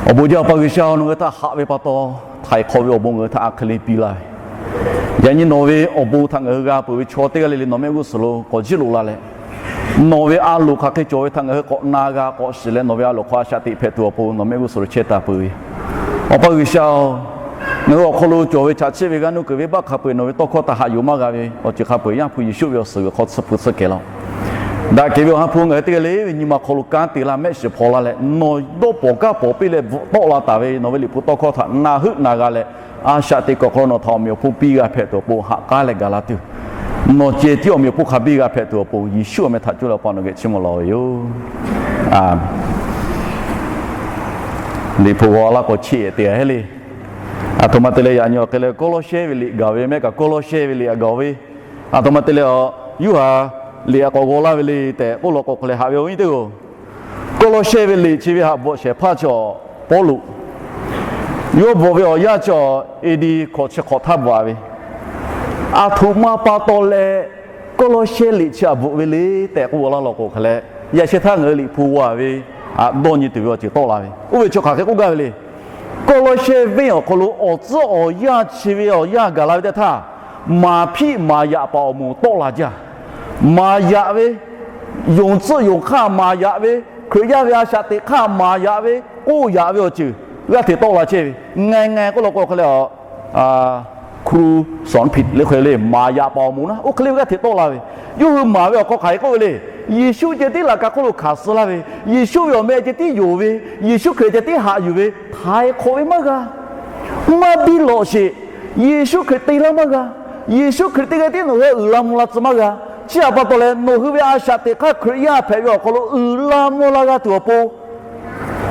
Awˬ bon jaˇ Awˬ pa G'uiˬsha-oˬ, nawˬ ngaˬ hui htaꞈ haꞈ ve pa taw, htaiˍ hk'awꞈ ve awˬ bon ngaˬ hui htaꞈ a hk'e le piˇ laˇ ve, yaꞈ nyi nawˬ ve awˬ bon htaꞈ ngaˬ hui g'a peuˬ ve chaw teˇ g'aˇ le le nawˬ mehˆ g'uˇ suhˍ lo k'awꞈ jiˇ loꞈ la leh, nawˬ ve a loˍ hk'aˬ hk'e cawˬ ve htaꞈ ngaˬ hui k'awꞈ na g'a k'awꞈ shiˍ leh, nawˬ ve a loˍ hk'aw a shaꞈ teꞈ hpehꞈ tuˬ awˬ pon nawˬ mehˆ g'uˇ suhˍ lo chehˇ taˍ peuˬ ve. Awˬ pa G'uiˬsha-oˬ, ngaˬ hui awˬ hk'aw lo cawˬ ve chaꞈ chiˆ ve g'aˇ nuˇ kuiˬ ve baˆ hk'a peu-eˬ nawˬ ve tawˇ hkawˇ htaꞈ haꞈ yuˬ maˇ g'a ve awˬ ceuˬ hk'a peu-eˬ, Yaˇ hpu Yeˍsuˆ ve awˬ suhˍ g'uiˬ hk'aw tsuhˇ hpu tsuhˇ kehˬ laˇ-oˆ. Daꞈ kehˬ ve Awˬ ha hpu ngaˬ hui teˇ g'aˇ le ve nyi ma hk'aw lo kanˉ te laˇ, mehˆ shiˍ hpaw laˇ leh, nawˬ dawˇ pawˍ kaˇ pawˍ piˇ leh bvuhꞈ tawˆ la taˍ ve nawˬ ve Liꞈ hpu tawˇ hkawˇ htaꞈ na heuˆ na g'a leh, a shaꞈ teꞈ kuiˬ awˬ hk'aw lo nawˬ htaꞈ awˬ meꞈ awˬ hponˇ piˇ g'a hpehꞈ tuˬ awˬ pon haꞈ k'aˉ leh gaˬ la tuˬ, nawˬ ceh tiˉ awˬ meꞈ awˬ hponˇ hk'a biˇ g'a hpehꞈ tuˬ awˬ pon Yeˍsuˆ awˬ meh htaꞈ coˇ leh Awˬ pa nawˬ geh chiˇ mvuh lawˬ ve yoˬ. Liꞈ hpu g'aw laˇ k'o cheˇ ehˍ te g'a heˆ le. Aˬ htoꞈ ma te leh yaꞈ nyi awˬ hk'e leh Kawˇlawˇsehˇ ve liꞈ gaˬ ve mehˆ kaꞈ Kawˇlawˇsehˇ ve liꞈ htaꞈ gaˬ ve, aˬ htoꞈ ma te leh a, Yoˇhanˬ liꞈ htaꞈ k'awꞈ g'aw laˇ ve le tehꞈ k'oˆ law k'o hk'e leh, haꞈ ve awˬ viˉ nyi teˇ hpaˍ-oˬ, Kawˇlawˇsehˇ ve liꞈ chi ve haꞈ bvuhꞈ shehˍ hpaˇ chaw Pawˇluꞈ, yawˇ bvuhꞈ ve awˬ yanˇ chaw A D hkawꞈ chi hk'awꞈ htaˇ bvuhꞈ ve, aˬ htoꞈ ma pa taw leh Kawˇlawˇsehˇ liꞈ chi haꞈ bvuhꞈ ve le tehꞈ k'oˆ laˇ law k'o hk'e leh, yaꞈ sheh htaˇ ngaˬ hui Liꞈ hpu g'aw ve, a, dawˇ nyi tuˬ ve awˬ ceuˬ tawˆ la ve, oˇ ve chaw hk'aˬ hk'e k'oˆ gaˇ ve le. Kawˇlawˇsehˇ venˇ awˬ hk'aw lo awˬ tcuhˉ awˬ yanˇ chi ve awˬ yanˇ gaˬ la ve teˇ htaˇ, maˍ hpiˆ maˍ yaꞈ paˍ awˬ moˍ tawˆ la jaˇ. Maˍ yaꞈ ve, yonˍ tcuhˆ yonˍ hk'aˇ maˍ yaꞈ ve, Hkriꞈ yaˇ ve a shaꞈ teꞈ hk'aˇ maˍ yaꞈ ve, k'oˆ yaꞈ ve awˬ ceuˬ g'aˇ hteꞈ tawˆ la chehˇ ve, ngaˬ ngaˬ k'oˆ law k'o hk'e leh a, ครูสอนผิด le hk'e le maˍ yaꞈ paˍ awˬ moˍ naˉ oˇ hk'e le ve g'aˇ hteꞈ tawˆ la ve. Yawˇ hui maˍ ve awˬ hk'aw hk'aˬ hk'e k'oˆ ve le. Yeˍsuˆ ceh tiˉ laꞈ ka hk'oˆ lo hkanˍ suh laˇ ve, Yeˍsuˆ ve awˬ meh ceh tiˉ yonˍ ve, Yeˍsuˆ Hkriꞈ ceh tiˉ haꞈ yuˬ ve, htaiˍ hk'awꞈ ve maˇ g'a. Maˇ biˇ lawꞈ sheˍ. Yeˍsuˆ Hkriꞈ te laˇ maˇ g'a. Yeˍsuˆ Hkriꞈ teˇ g'aˇ tiˉ nawˬ hui uiˍ la mvuh la tcuh maˇ g'a. Chi htaꞈ pa taw leh nawˬ hui ve a shaꞈ teꞈ hk'aˇ Hkriꞈ yaˇ hpehꞈ ve awˬ hk'aw lo uiˍ la mvuh la g'a tuˬ awˬ pon,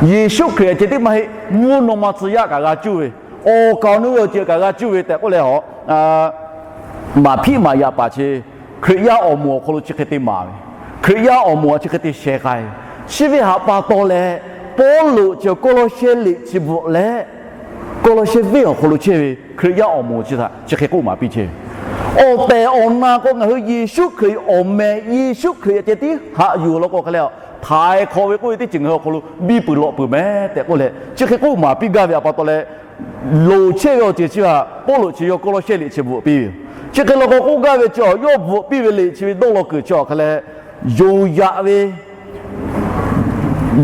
Yeˍsuˆ Hkriꞈ ceh tiˉ maˇ heˆ, mvuhˇ naw ma tcuh yaˇ kaꞈ g'a cuˇ ve, awˬ kaˍ awˬ nu ve awˬ ceuˬ kaꞈ g'a cuˇ ve tehꞈ k'oˆ leh a, maˍ hpiˆ maˍ yaꞈ paˍ chi Hkriꞈ yaˇ awˬ moˍ awˬ hk'aw lo chi hk'e te maˍ ve, Hkriꞈ yaˇ awˬ moˍ chi hk'e te sheh k'ai ve. Chi ve htaꞈ pa taw leh Pawˇluꞈ chi Kawˇlawˇsehˇ liꞈ chi bvuhꞈ leh, Kawˇlawˇsehˇ venˇ awˬ hk'aw lo chehˇ ve Hkriꞈ yaˇ awˬ moˍ chi htaꞈ chi hk'e k'oˆ maˍ piˇ chehˇ ve, awˬ tehˬ awˬ na k'o ngaˬ hui Yeˍsuˆ Hkriꞈ awˬ meh, Yeˍsuˆ Hkriꞈ ceh tiˉ haꞈ yuˬ law k'o hk'e leh, htaiˍ hk'awꞈ ve k'oˆ ve teˇ ceuˬ ngaˬ hui awˬ hk'aw lo biˇ peuˬ lawꞈ peuˬ meh tehꞈ k'oˆ leh chi hk'e k'oˆ maˍ piˇ gaˇ ve htaꞈ pa taw leh, loˍ chehˇ ve awˬ ceuˬ chi htaꞈ Pawˇluꞈ chi yawˇ Kawˇlawˇsehˇ liꞈ chi bvuhꞈ piˇ ve yoˬ. Chi hk'e law k'o k'oˆ gaˇ ve chi yawˇ bvuhꞈ piˇ ve liꞈ chi ve dawˇ law kuiˬ chi awˬ hk'e leh, yonˍ yaꞈ ve,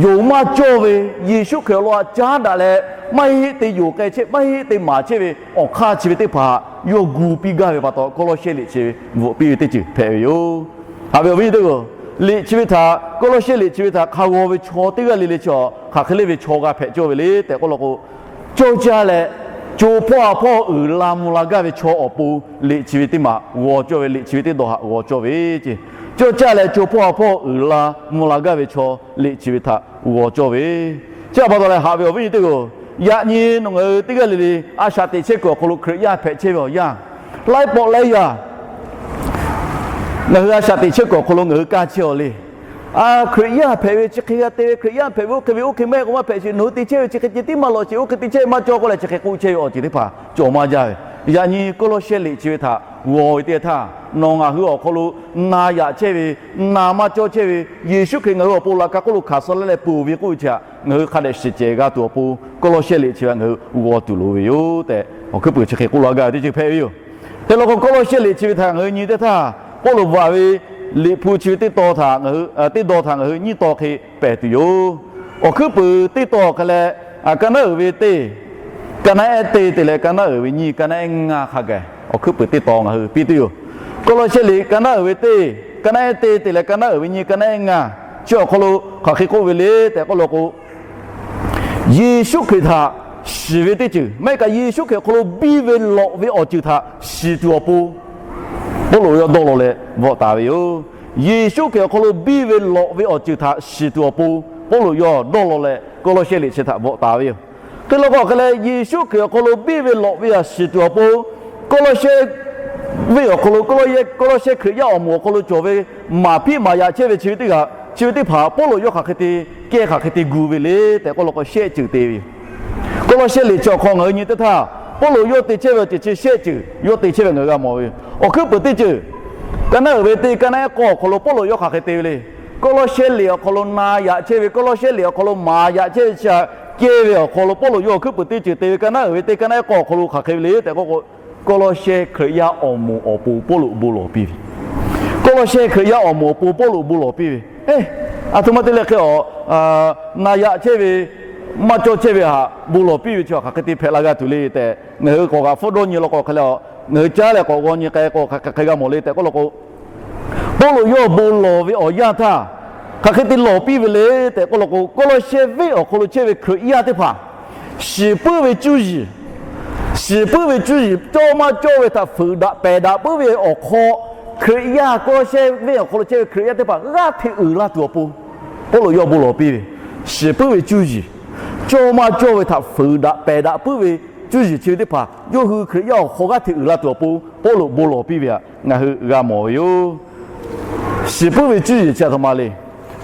yonˍ maˇ cawˇ ve, Yeˍsuˆ Hkriꞈ awˬ lawn htaꞈ caˉ daꞈ leh maˇ heˆ te yonˍ k'ai chehˇ, maˇ heˆ te maˍ chehˇ ve awˬ hk'aˇ chi ve teˇ hpaˍ yawˇ gu piˇ gaˇ ve pa taw Kawˇlawˇsehˇ liꞈ chi bvuhꞈ piˇ ve teˇ ceuˬ hpehꞈ ve yoˬ. Haꞈ ve awˬ viˉ nyi teˇ hpaˍ-oˬ, liꞈ chi ve htaꞈ, Kawˇlawˇsehˇ liꞈ chi ve htaꞈ hk'a g'aw ve chaw teˇ g'aˇ le le chi hk'aˬ hk'e le ve chaw g'a hpehꞈ cawˇ ve le tehꞈ k'oˆ law k'o, cawˇ caˇ leh co hpawˇ ha hpawˇ uiˍ la mvuh la gaˇ ve chaw awˬ pon liꞈ chi ve teˇ maˬ g'aw cawˇ ve, liꞈ chi ve teˇ dawˇ htaꞈ g'aw cawˇ ve ce. Cawˇ caˇ leh co hpawˇ ha hpawˇ uiˍ la mvuh la gaˇ ve chaw liꞈ chi ve htaꞈ g'aw cawˇ ve. Chi htaꞈ pa taw leh haꞈ ve awˬ viˉ nyi teˇ hpaˍ-oˬ, yaꞈ nyi nawˬ ngaˬ hui teˇ g'aˇ le le a shaꞈ teꞈ chehˇ kuiˬ awˬ hk'aw lo Hkriꞈ yaˇ hpehꞈ chehˇ ve awˬ yanˇ, laiˉ pawˆ laiˉ yaˇ ngaˬ hui a shaꞈ teꞈ chehˇ kuiˬ awˬ hk'aw lo ngaˬ hui kaˇ chehˇ-aw le. A, Hkriꞈ yaˇ hpehꞈ ve chi hk'e g'a te ve, Hkriꞈ yaˇ hpehꞈ ve oˇ hk'e ve oˇ hk'e mehˆ k'o maˇ hpehꞈ sheˍ, nawˬ hui te chehˇ ve chi hk'e ceh tiˉ maˇ lawꞈ sheˍ, oˇ hk'e te chehˇ ve maˇ cawˇ k'oˆ leh chi hk'e k'oˆ chehˇ ve awˬ ceuˬ teˇ hpaˍ cawˬ maˇ jaˇ ve. Yaꞈ nyi Kawˇlawˇsehˇ liꞈ chi ve htaꞈ g'aw ve teˇ htaˇ, nawˬ ngaˬ hui awˬ hk'aw lo na yaꞈ chehˇ ve, na maˇ cawˇ chehˇ ve, Yeˍsuˆ Hkriꞈ ngaˬ hui awˬ pon laꞈ ka hk'oˆ lo hkanˍ suh laˇ leh ponˬ ve k'oˆ ve chi htaꞈ ngaˬ hui hk'a dehꞈ shiˍ cehˬ g'a tuˬ awˬ pon Kawˇlawˇsehˇ liꞈ chi ve ngaˬ hui g'aw tuˬ loˍ ve yoˬ tehꞈ awˬ hkuiˉ puiˍ chi hk'e k'oˆ laˇ gaˇ ve teˇ ceuˬ hpehꞈ ve yoˬ. Hk'e law k'o Kawˇlawˇsehˇ liꞈ chi ve htaꞈ ngaˬ hui nyi teˇ htaˇ, Pawˇluꞈ bvuhꞈ ve liꞈ hpu chi ve teˇ taw htaꞈ ngaˬ hui, teˇ daw htaꞈ ngaˬ hui nyiˇ taw hk'e pehˬ tuˬ yoˬ. Awˬ hkuiˉ puiˍ teˇ taw hk'e leh, ka naˉ uiˍ ve teˇ, ka naˉ ehˉ teˇ te leh ka naˉ uiˍ ve nyiˇ, ka naˉ ehˉ ngaˇ hk'a gaˬ awˬ hkuiˉ puiˍ teˇ taw ngaˬ hui piˇ tuˬ yoˬ. Kawˇlawˇsehˇ liꞈ ka naˉ uiˍ ve teˇ, ka naˉ ehˉ teˇ te leh ka naˉ uiˍ ve nyiˇ, ka naˉ ehˉ ngaˇ chi awˬ hk'aw lo hk'aˬ hk'e k'oˆ ve le tehꞈ k'oˆ law k'o, Yeˍsuˆ Hkriꞈ htaꞈ shiˍ ve teˇ ceuˬ, maˇ heˆ kaꞈ Yeˍsuˆ Hkriꞈ awˬ hk'aw lo biˇ ve lawꞈ ve awˬ ceuˬ htaꞈ shiˍ tuˬ awˬ pon, Pawˇluꞈ yawˇ dawˇ law leh bvuhꞈ taˍ ve yoˬ. Yeˍsuˆ Hkriꞈ awˬ hk'aw lo biˇ ve lawꞈ ve awˬ ceuˬ htaꞈ shiˍ tuˬ awˬ pon, Pawˇluꞈ yawˇ dawˇ law leh Kawˇlawˇsehˇ liꞈ chi htaꞈ bvuhꞈ taˍ ve yoˬ. Hk'e law k'o hk'e leh Yeˍsuˆ Hkriꞈ awˬ hk'aw lo biˇ ve lawꞈ ve htaꞈ shiˍ tuˬ awˬ pon, Kawˇlawˇsehˇ venˇ awˬ hk'aw lo, Kawˇlawˇsehˇ Hkriꞈ yaˇ awˬ moˍ awˬ hk'aw lo cawˬ ve maˍ hpiˆ maˍ yaꞈ chehˇ ve chi ve teˇ g'aˇ chi ve teˇ hpaˍ Pawˇluꞈ yawˇ hk'aˬ hk'e te kehˇ hk'aˬ hk'e te gu ve le tehꞈ k'oˆ law k'o shehˆ ceuˬ te ve yoˬ. Kawˇlawˇsehˇ liꞈ chi awˬ hk'aw ngaˬ hui nyi teˇ htaˇ, Pawˇluꞈ yawˇ te chehˇ ve awˬ ceuˬ chi shehˆ ceuˬ yawˇ te chehˇ ve ngaˬ hui g'a mawˬ ve yoˬ. Awˬ hkuiˉ puiˍ teˇ ceuˬ, ka naˉ uiˍ ve teˇ, ka naˉ ehˉ k'awˇ awˬ hk'aw lo Pawˇluꞈ yawˇ hk'aˬ hk'e te ve le. Kawˇlawˇsehˇ liꞈ awˬ hk'aw lo na yaꞈ chehˇ ve, Kawˇlawˇsehˇ liꞈ awˬ hk'aw lo maˍ yaꞈ chehˇ ve chi htaꞈ kehˇ ve awˬ hk'aw lo Pawˇluꞈ yawˇ awˬ hkuiˉ puiˍ teˇ ceuˬ te ve ka naˉ uiˍ ve teˇ ka naˉ ehˉ k'awˇ awˬ hk'aw lo hk'aˬ hk'e ve le tehꞈ k'o, Kawˇlawˇsehˇ Hkriꞈ yaˇ awˬ moˍ awˬ pon Pawˇluꞈ bon lawˬ piˇ ve. Kawˇlawˇsehˇ Hkriꞈ yaˇ awˬ moˍ awˬ pon Pawˇluꞈ bon lawˬ piˇ ve. Aˬ htoꞈ ma te leh hk'e a, na yaꞈ chehˇ ve, maˇ cawˇ chehˇ ve htaꞈ bon lawˬ piˇ ve chi hk'aˬ hk'e te hpehꞈ la g'a tuˬ le tehꞈ, ngaˬ hui k'awꞈ g'aꞈ hpfuhˇ dawˇ nyi law k'o hk'e le, ngaˬ hui caˉ leh k'awꞈ g'aw nyi k'ai k'o hk'aˬ hk'e g'a mawˬ le tehꞈ k'oˆ law k'o, Pawˇluꞈ yawˇ bon lawˬ ve awˬ yanˇ htaˇ, hk'aˬ hk'e te lawˬ piˇ ve le tehꞈ k'oˆ law k'o, Kawˇlawˇsehˇ venˇ awˬ hk'aw lo chehˇ ve Hkriꞈ yaˇ teˇ hpaˍ, shiˍ puiˉ ve cuˇ yiˍ, shiˍ puiˉ ve cuˇ yiˍ cawˇ maˇ cawˇ ve htaꞈ fuiˍ daꞈ pehˬ daꞈ puiˉ ve awˬ hk'aw, Hkriꞈ yaˇ, Kawˇlawˇsehˇ venˇ awˬ hk'aw lo chehˇ ve Hkriꞈ yaˇ teˇ hpaˍ g'aˇ hteꞈ uiˍ la tuˬ awˬ pon, Pawˇluꞈ yawˇ bon lawˬ piˇ ve. Shiˍ puiˉ ve cuˇ yiˍ, cawˇ maˇ cawˇ ve htaꞈ fuiˍ daꞈ pehˬ daꞈ puiˉ ve cuˇ yiˍ chi ve teˇ hpaˍ yawˇ hui Hkriꞈ yaˇ awˬ hk'aw g'aˇ hteꞈ uiˍ la tuˬ awˬ pon Pawˇluꞈ bon lawˬ piˇ ve htaꞈ ngaˬ hui g'a mawˬ ve yoˬ. Shiˍ puiˉ ve cuˇ yiˍ chi a htoꞈ ma le.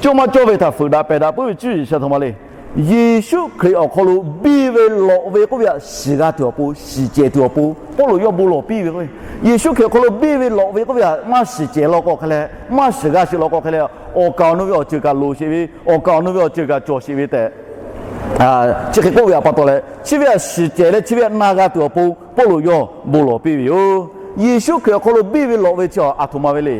Cawˇ maˇ cawˇ ve htaꞈ fuiˍ daꞈ pehˬ daꞈ puiˉ ve cuˇ yiˍ chi a htoꞈ ma le. Yeˍsuˆ Hkriꞈ awˬ hk'aw lo biˇ ve lawꞈ ve k'oˆ ve htaꞈ shiˍ g'a tuˬ awˬ pon, shiˍ cehˬ tuˬ awˬ pon Pawˇluꞈ yawˇ bon lawˬ piˇ ve k'o, Yeˍsuˆ Hkriꞈ awˬ hk'aw lo biˇ ve lawꞈ ve k'oˆ ve htaꞈ maˇ shiˍ cehˬ law k'o hk'e leh, maˇ shiˍ g'a sheˍ law k'o hk'e leh, awˬ kaˍ awˬ nu ve awˬ ceuˬ kaꞈ loˍ sheˍ ve, awˬ kaˍ awˬ nu ve awˬ ceuˬ kaꞈ cawˬ sheˍ ve tehꞈ, chi hk'e k'oˆ ve htaꞈ pa taw leh, chi ve htaꞈ shiˍ cehˬ leh chi ve htaꞈ na g'a tuˬ awˬ pon Pawˇluꞈ yawˇ bon lawˬ piˇ ve yoˬ. Yeˍsuˆ Hkriꞈ awˬ hk'aw lo biˇ ve lawꞈ ve chi a htoꞈ ma ve le.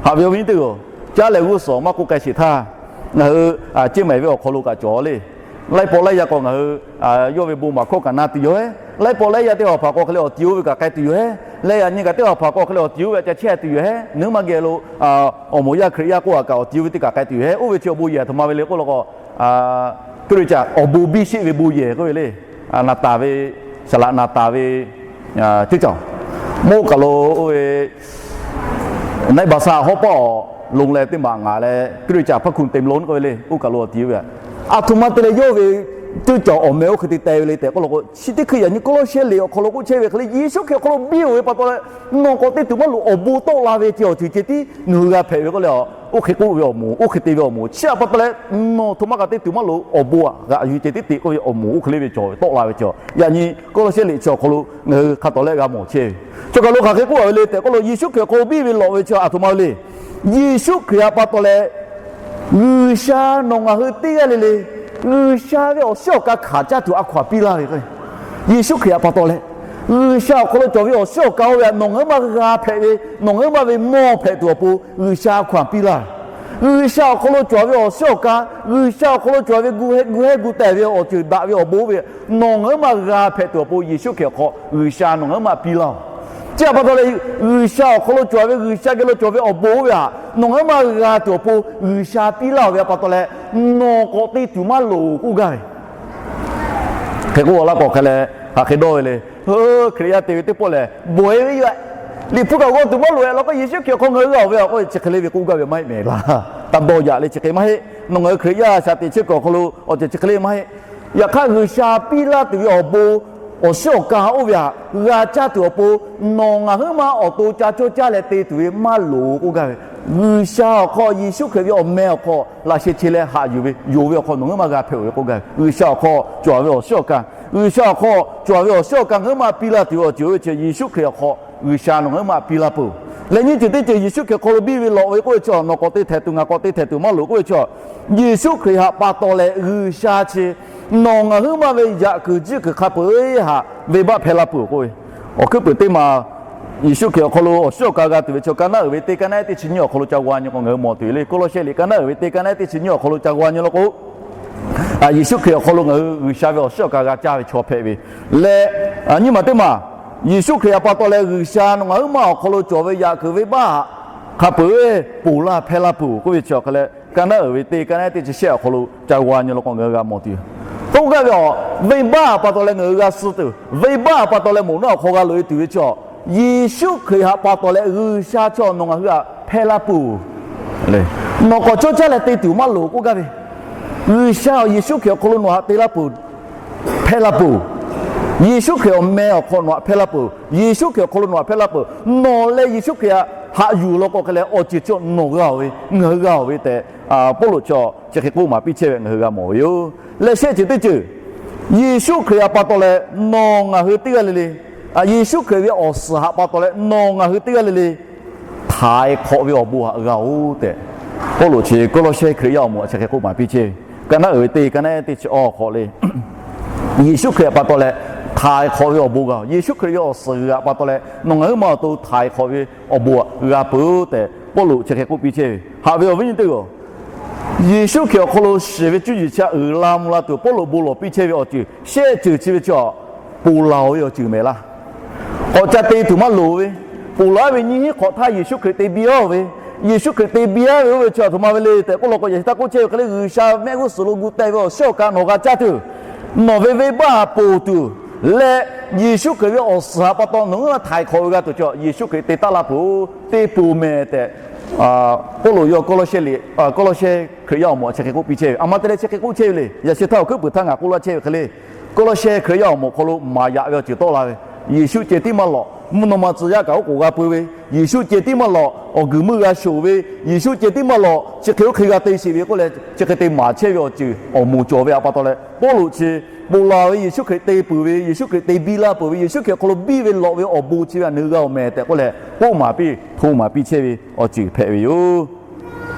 Haꞈ ve awˬ viˉ teˇ g'aˇ, caˉ lehˬ g'uˇ suhˍ maˇ k'oˆ k'ai sheˍ htaˇ, ngaˬ hui ceˇ mehˍ ve awˬ hk'aw lo kaꞈ cawˬ le. Laiˉ pawˆ laiˉ yaˇ k'o ngaˬ hui yawˇ ve bon maˍ hkawˇ kaꞈ na tuˬ yoˬ heˉ. Laiˉ pawˆ laiˉ yaˇ teˇ hpaˍ hpaˍ k'o hk'e leh awˬ tiˍ oˇ ve kaꞈ k'ai tuˬ yoˬ heˉ. Leh yaꞈ nyi kaꞈ teˇ hpaˍ hpaˍ k'o hk'e leh awˬ tiˍ oˇ ve htaꞈ ca chehˇ tuˬ yoˬ heˉ. Nawˬ hui maˇ geh lo awˬ moˍ yaˇ Hkriꞈ yaˇ k'oˆ a kaꞈ awˬ tiˍ oˇ ve teˇ kaꞈ k'ai tuˬ yoˬ heˉ. Oˇ ve chi awˬ bon yehˬ a htoꞈ ma ve le k'oˆ law k'o, Hkriꞈ yaˇ awˬ bon biˇ sheˆ ve bon yehˬ k'oˆ ve le. Naˍ taˍ ve, saˍ laꞈ naˍ taˍ ve, teˇ caˬ, mawˇ kaˬ lo oˇ ve naiˉ ba saˇ hawˉ paˆ awˬ loˍ leh teˇ maꞈ ngaˬ leh Hkriꞈ yaˇ hpaˇ hkuˇ te mvuh lo k'oˆ ve le. Oˇ kaˬ lo awˬ tiˍ oˇ ve a htoꞈ ma te leh yawˇ ve teˇ caˬ awˬ meh oˇ hk'e te teh ve le tehꞈ k'oˆ law k'o, chi teˇ hkui yaꞈ nyi Kawˇlawˇsehˇ liꞈ awˬ hk'aw lo k'oˆ chehˇ ve hk'e leh, Yeˍsuˆ Hkriꞈ awˬ hk'aw lo biˇ oˬ ve pa taw leh, nawˬ k'awꞈ te tuˬ maˇ loˍ awˬ bon tawˆ la ve ceh awˬ ceuˬ ceh tiˉ nawˬ hui g'a hpehꞈ ve k'oˆ leh, oˇ hk'e k'oˆ ve awˬ moˍ, oˇ hk'e te ve awˬ moˍ chi a pa taw leh, nawˬ htoꞈ ma kaꞈ te tuˬ maˇ loˍ awˬ bon a g'aꞈ yuˬ ceh tiˉ te k'oˆ ve awˬ moˍ oˇ hk'e le ve cawˬ ve tawˆ la ve ceh. Yaꞈ nyi Kawˇlawˇsehˇ liꞈ chi awˬ hk'aw lo ngaˬ hui hk'a tawˍ leh g'a mawˬ chehˇ ve. Chaw kaˬ lo hk'aˬ hk'e k'oˆ a ve le tehꞈ k'oˆ law, Yeˍsuˆ Hkriꞈ awˬ hk'aw lo biˇ ve lawꞈ ve chi a htoꞈ ma ve le. Yeˍsuˆ Hkriꞈ htaꞈ pa taw leh, G'uiˬsha nawˬ ngaˬ hui teˇ g'aˇ le le, G'uiˬsha ve awˬ shiˉ awˬ ka hkanˍ caˇ tuˬ a hkaw anˬ piˇ laˇ ve k'o, Yeˍsuˆ Hkriꞈ htaꞈ pa taw leh, G'uiˬsha awˬ hk'aw lo cawˬ ve awˬ shiˉ awˬ ka oˇ ve htaꞈ nawˬ ngaˬ hui maˇ g'a hpehꞈ ve, nawˬ ngaˬ hui maˇ ve mawˇ hpehꞈ tuˬ awˬ pon G'uiˬsha a hkaw anˬ piˇ laˇ ve. G'uiˬsha awˬ hk'aw lo cawˬ ve awˬ shiˉ awˬ ka, G'uiˬsha awˬ hk'aw lo cawˬ ve gu heh gu heh gu tehˬ ve awˬ ceuˬ daꞈ ve awˬ bon oˇ ve htaꞈ nawˬ ngaˬ hui maˇ g'a hpehꞈ tuˬ awˬ pon Yeˍsuˆ Hkriꞈ awˬ hk'aw G'uiˬsha nawˬ ngaˬ hui maˇ piˇ laˇ oˬ. Chi htaꞈ pa taw leh, G'uiˬsha awˬ hk'aw lo cawˬ ve, G'uiˬsha geh lo cawˬ ve awˬ bon oˇ ve htaꞈ nawˬ ngaˬ hui maˇ g'a tuˬ awˬ pon G'uiˬsha piˇ laˇ oˬ ve htaꞈ pa taw leh, nawˬ k'awꞈ te tuˬ maˇ loˍ k'oˆ gaˇ ve. Hk'e k'oˆ laˇ k'o hk'e leh, hk'aˬ hk'e dawˇ ve le. Hkriꞈ yaˇ te ve teˇ pawˆ lehˬ, bawˬ e ve yoˬ. Liꞈ hpu kaꞈ g'aw tuˬ maˇ loˍ e law k'o, Yeˍsuˆ Hkriꞈ awˬ hk'aw ngaˬ hui g'a oˬ ve a k'o, chi hk'e le ve k'oˆ gaˇ ve maˇ heˆ mehˍ laˇ. Taˇ dawˇ yaꞈ le chi hk'e maˇ heˆ. Nawˬ ngaˬ hui Hkriꞈ yaˇ shaˍ teꞈ chehˇ kuiˬ awˬ hk'aw lo awˬ ceuˬ chi hk'e le maˇ heˆ. Yaꞈ hk'aˇ, G'uiˬsha piˇ laˇ tuˬ ve awˬ bon awˬ shiˉ awˬ ka oˇ ve htaꞈ g'a caˇ tuˬ awˬ pon nawˬ ngaˬ hui maˇ awˬ to ca cawˇ caˇ leh te tuˬ ve maˇ loˍ k'oˆ gaˇ ve. G'uiˬsha awˬ hk'aw Yeˍsuˆ Hkriꞈ ve awˬ meh awˬ hk'aw laꞈ sheh che leh haꞈ yuˬ ve, yonˍ ve awˬ hk'aw nawˬ ngaˬ hui maˇ g'a hpehꞈ oˬ ve k'oˆ gaˇ ve. G'uiˬsha awˬ hk'aw cawˬ ve awˬ shiˉ awˬ ka, G'uiˬsha awˬ hk'aw cawˬ ve awˬ shiˉ awˬ ka ngaˬ hui maˇ piˇ laˇ tuˬ ve awˬ ceuˬ oˇ ve chi Yeˍsuˆ Hkriꞈ awˬ hk'aw G'uiˬsha nawˬ ngaˬ hui maˇ piˇ laˇ peuˬ. Leh nyiˇ ceuˬ teˇ ceuˬ Yeˍsuˆ Hkriꞈ awˬ hk'aw lo biˇ ve lawꞈ ve k'oˆ ve chi nawˬ k'awꞈ te htehꞈ tuˬ ngaˬ k'awꞈ te htehꞈ tuˬ maˇ loˍ k'oˆ ve chi, Yeˍsuˆ Hkriꞈ htaꞈ pa taw leh G'uiˬsha chi nawˬ ngaˬ hui maˇ ve yaꞈ kuiˬ jiˆ kuiˬ hk'a peuˬ htaꞈ venˇbaˆ hpehˇ laˇ peuˬ k'oˆ ve. Awˬ hkuiˉ puiˍ teˇ maˬ Yeˍsuˆ Hkriꞈ awˬ hk'aw lo awˬ shiˉ awˬ ka g'a tuˬ ve chi ka naˉ uiˍ ve teˇ ka naˉ ehˉ teˇ chi nyiˇ awˬ hk'aw lo ca g'a nyi k'o ngaˬ hui mawˬ tuˬ le. Kawˇlawˇsehˇ liꞈ ka naˉ uiˍ ve teˇ ka naˉ ehˉ teˇ chi nyiˇ awˬ hk'aw lo ca g'a nyi law k'o, Yeˍsuˆ Hkriꞈ awˬ hk'aw lo ngaˬ hui G'uiˬsha ve awˬ shiˉ awˬ ka g'a caˇ ve chaw hpehꞈ ve leh, nyiˇ maˬ teˇ maˬ Yeˍsuˆ Hkriꞈ htaꞈ pa taw leh G'uiˬsha nawˬ ngaˬ hui maˇ awˬ hk'aw lo cawˬ ve yaꞈ kuiˬ venˇbaˆ htaꞈ hk'a peuˬ ponˬ laˇ hpehˇ laˇ peuˬ k'oˆ ve chi awˬ hk'a leh, ka naˉ uiˍ ve teˇ ka naˉ ehˉ teˇ chi shehˆ awˬ hk'aw lo ca g'a nyi law k'o ngaˬ hui g'a mawˬ tuˬ yoˬ. K'oˆ gaˇ ve a, venˇbaˆ htaꞈ pa taw leh ngaˬ hui g'a suh tuˬ, venˇbaˆ htaꞈ pa taw leh moˍ naˉ awˬ hk'aw g'a loꞈ e tuˬ ve chi a, Yeˍsuˆ Hkriꞈ htaꞈ pa taw leh G'uiˬsha chi nawˬ ngaˬ hui htaꞈ hpehˇ laˇ peuˬ. Nawˬ k'awꞈ cawˇ caˇ leh te tuˬ maˇ loˍ k'oˆ gaˇ ve. G'uiˬsha Yeˍsuˆ Hkriꞈ awˬ hk'aw lo nawˬ htaꞈ te laˇ peuˬ, hpehˇ laˇ peuˬ. Yeˍsuˆ Hkriꞈ awˬ meh awˬ hk'aw nawˬ htaꞈ hpehˇ laˇ peuˬ. Yeˍsuˆ Hkriꞈ awˬ hk'aw lo nawˬ htaꞈ hpehˇ laˇ peuˬ. Nawˬ leh Yeˍsuˆ Hkriꞈ htaꞈ haꞈ yuˬ law k'o hk'e leh awˬ ceuˬ chi nawˬ g'a oˬ ve, ngaˬ hui g'a oˬ ve tehꞈ, Pawˇluꞈ chi chi hk'e k'oˆ maˍ piˇ chehˇ ve ngaˬ hui g'a mawˬ ve yoˬ. Leh shehˆ ceuˬ teˇ ceuˬ, Yeˍsuˆ Hkriꞈ htaꞈ pa taw leh nawˬ ngaˬ hui teˇ g'aˇ le le, Yeˍsuˆ Hkriꞈ ve awˬ suhˍ htaꞈ pa taw leh nawˬ ngaˬ hui teˇ g'aˇ le le, htaiˍ hk'awꞈ ve awˬ bon htaꞈ g'a oˬ tehꞈ, Pawˇluꞈ chi Kawˇlawˇsehˇ Hkriꞈ yaˇ awˬ moˍ chi hk'e k'oˆ maˍ piˇ chehˇ ve. Ka naˉ uiˍ ve teˇ ka naˉ ehˉ teˇ chi awˬ hk'aw le, Yeˍsuˆ Hkriꞈ htaꞈ pa taw leh htaiˍ hk'awꞈ ve awˬ bon g'a, Yeˍsuˆ Hkriꞈ ve awˬ suhˍ g'a htaꞈ pa taw leh nawˬ ngaˬ huiˉ ma awˬ to htaiˍ hk'awꞈ ve awˬ bon htaꞈ g'a peuˬ tehꞈ Pawˇluꞈ chi hk'e k'oˆ piˇ chehˇ ve. Haꞈ ve awˬ viˉ nyi teˇ g'aˇ, Yeˍsuˆ Hkriꞈ awˬ hk'aw lo shiˍ ve cuˇ yiˍ chi htaꞈ uiˍ la mvuh la tuˬ Pawˇluꞈ bon lawˬ piˇ chehˇ ve awˬ ceuˬ shehˆ ceuˬ chi ve chi ponˬ laˬ ve awˬ ceuˬ mehˍ laˇ. K'awꞈ ca te tuˬ maˇ loˍ ve, ponˬ laˬ ve nyiˇ hinˉ hk'awꞈ htaˇ Yeˍsuˆ Hkriꞈ te biˇ aˇ ve, Yeˍsuˆ Hkriꞈ te biˇ aˇ ve oˇ ve chi aˬ htoꞈ ma ve le tehꞈ k'oˆ law k'o, yaꞈ sheh htaˇ k'oˆ chehˇ ve hk'e le, G'uiˬsha mehˆ g'uˇ suhˍ lo gu teh ve awˬ shiˉ awˬ ka nawˬ g'a caˇ tuˬ, nawˬ ve venˇbaˆ ponˬ tuˬ leh, Yeˍsuˆ Hkriꞈ ve awˬ suhˍ htaꞈ pa taw nawˬ ngaˬ hui htaiˍ hk'awꞈ ve g'a tuˬ chi Yeˍsuˆ Hkriꞈ te taˉ laˇ peuˬ, te peuˬ mehˍ tehꞈ Pawˇluꞈ yawˇ Kawˇlawˇsehˇ liꞈ, Kawˇlawˇsehˇ Hkriꞈ yaˇ awˬ moˍ chi hk'e k'oˆ piˇ chehˇ ve. A ma te leh chi hk'e k'oˆ chehˇ ve le. Yaꞈ sheh htaˇ awˬ hkuiˉ puiˍ htaˇ ngaˬ k'oˆ laˇ chehˇ ve hk'e le, Kawˇlawˇsehˇ Hkriꞈ yaˇ awˬ moˍ awˬ hk'aw lo maˍ yaꞈ ve awˬ ceuˬ tawˆ la ve, Yeˍsuˆ ceh tiˉ maˇ lawꞈ, mvuhˇ naw ma tcuh yaˇ kaꞈ oˉ k'oˍ g'a pui ve, Yeˍsuˆ ceh tiˉ maˇ lawꞈ, awˬ guiˬ meuˇ g'a shoˍ ve, Yeˍsuˆ ceh tiˉ maˇ lawꞈ, chi hk'e oˇ hk'e g'a te sheˍ ve k'oˆ leh, chi hk'e te maˍ chehˇ ve awˬ ceuˬ awˬ moˍ cawˬ ve htaꞈ pa taw leh, Pawˇluꞈ chi ponˬ laˬ ve Yeˍsuˆ Hkriꞈ te peuˬ ve, Yeˍsuˆ Hkriꞈ te biˇ laˇ peuˬ ve, Yeˍsuˆ Hkriꞈ awˬ hk'aw lo biˇ ve lawꞈ ve awˬ bon chi ve htaꞈ ngaˬ hui g'a awˬ mehˍ tehꞈ k'oˆ leh, k'oˆ maˍ piˇ, hto maˍ piˇ chehˇ ve awˬ ceuˬ hpehꞈ ve yoˬ.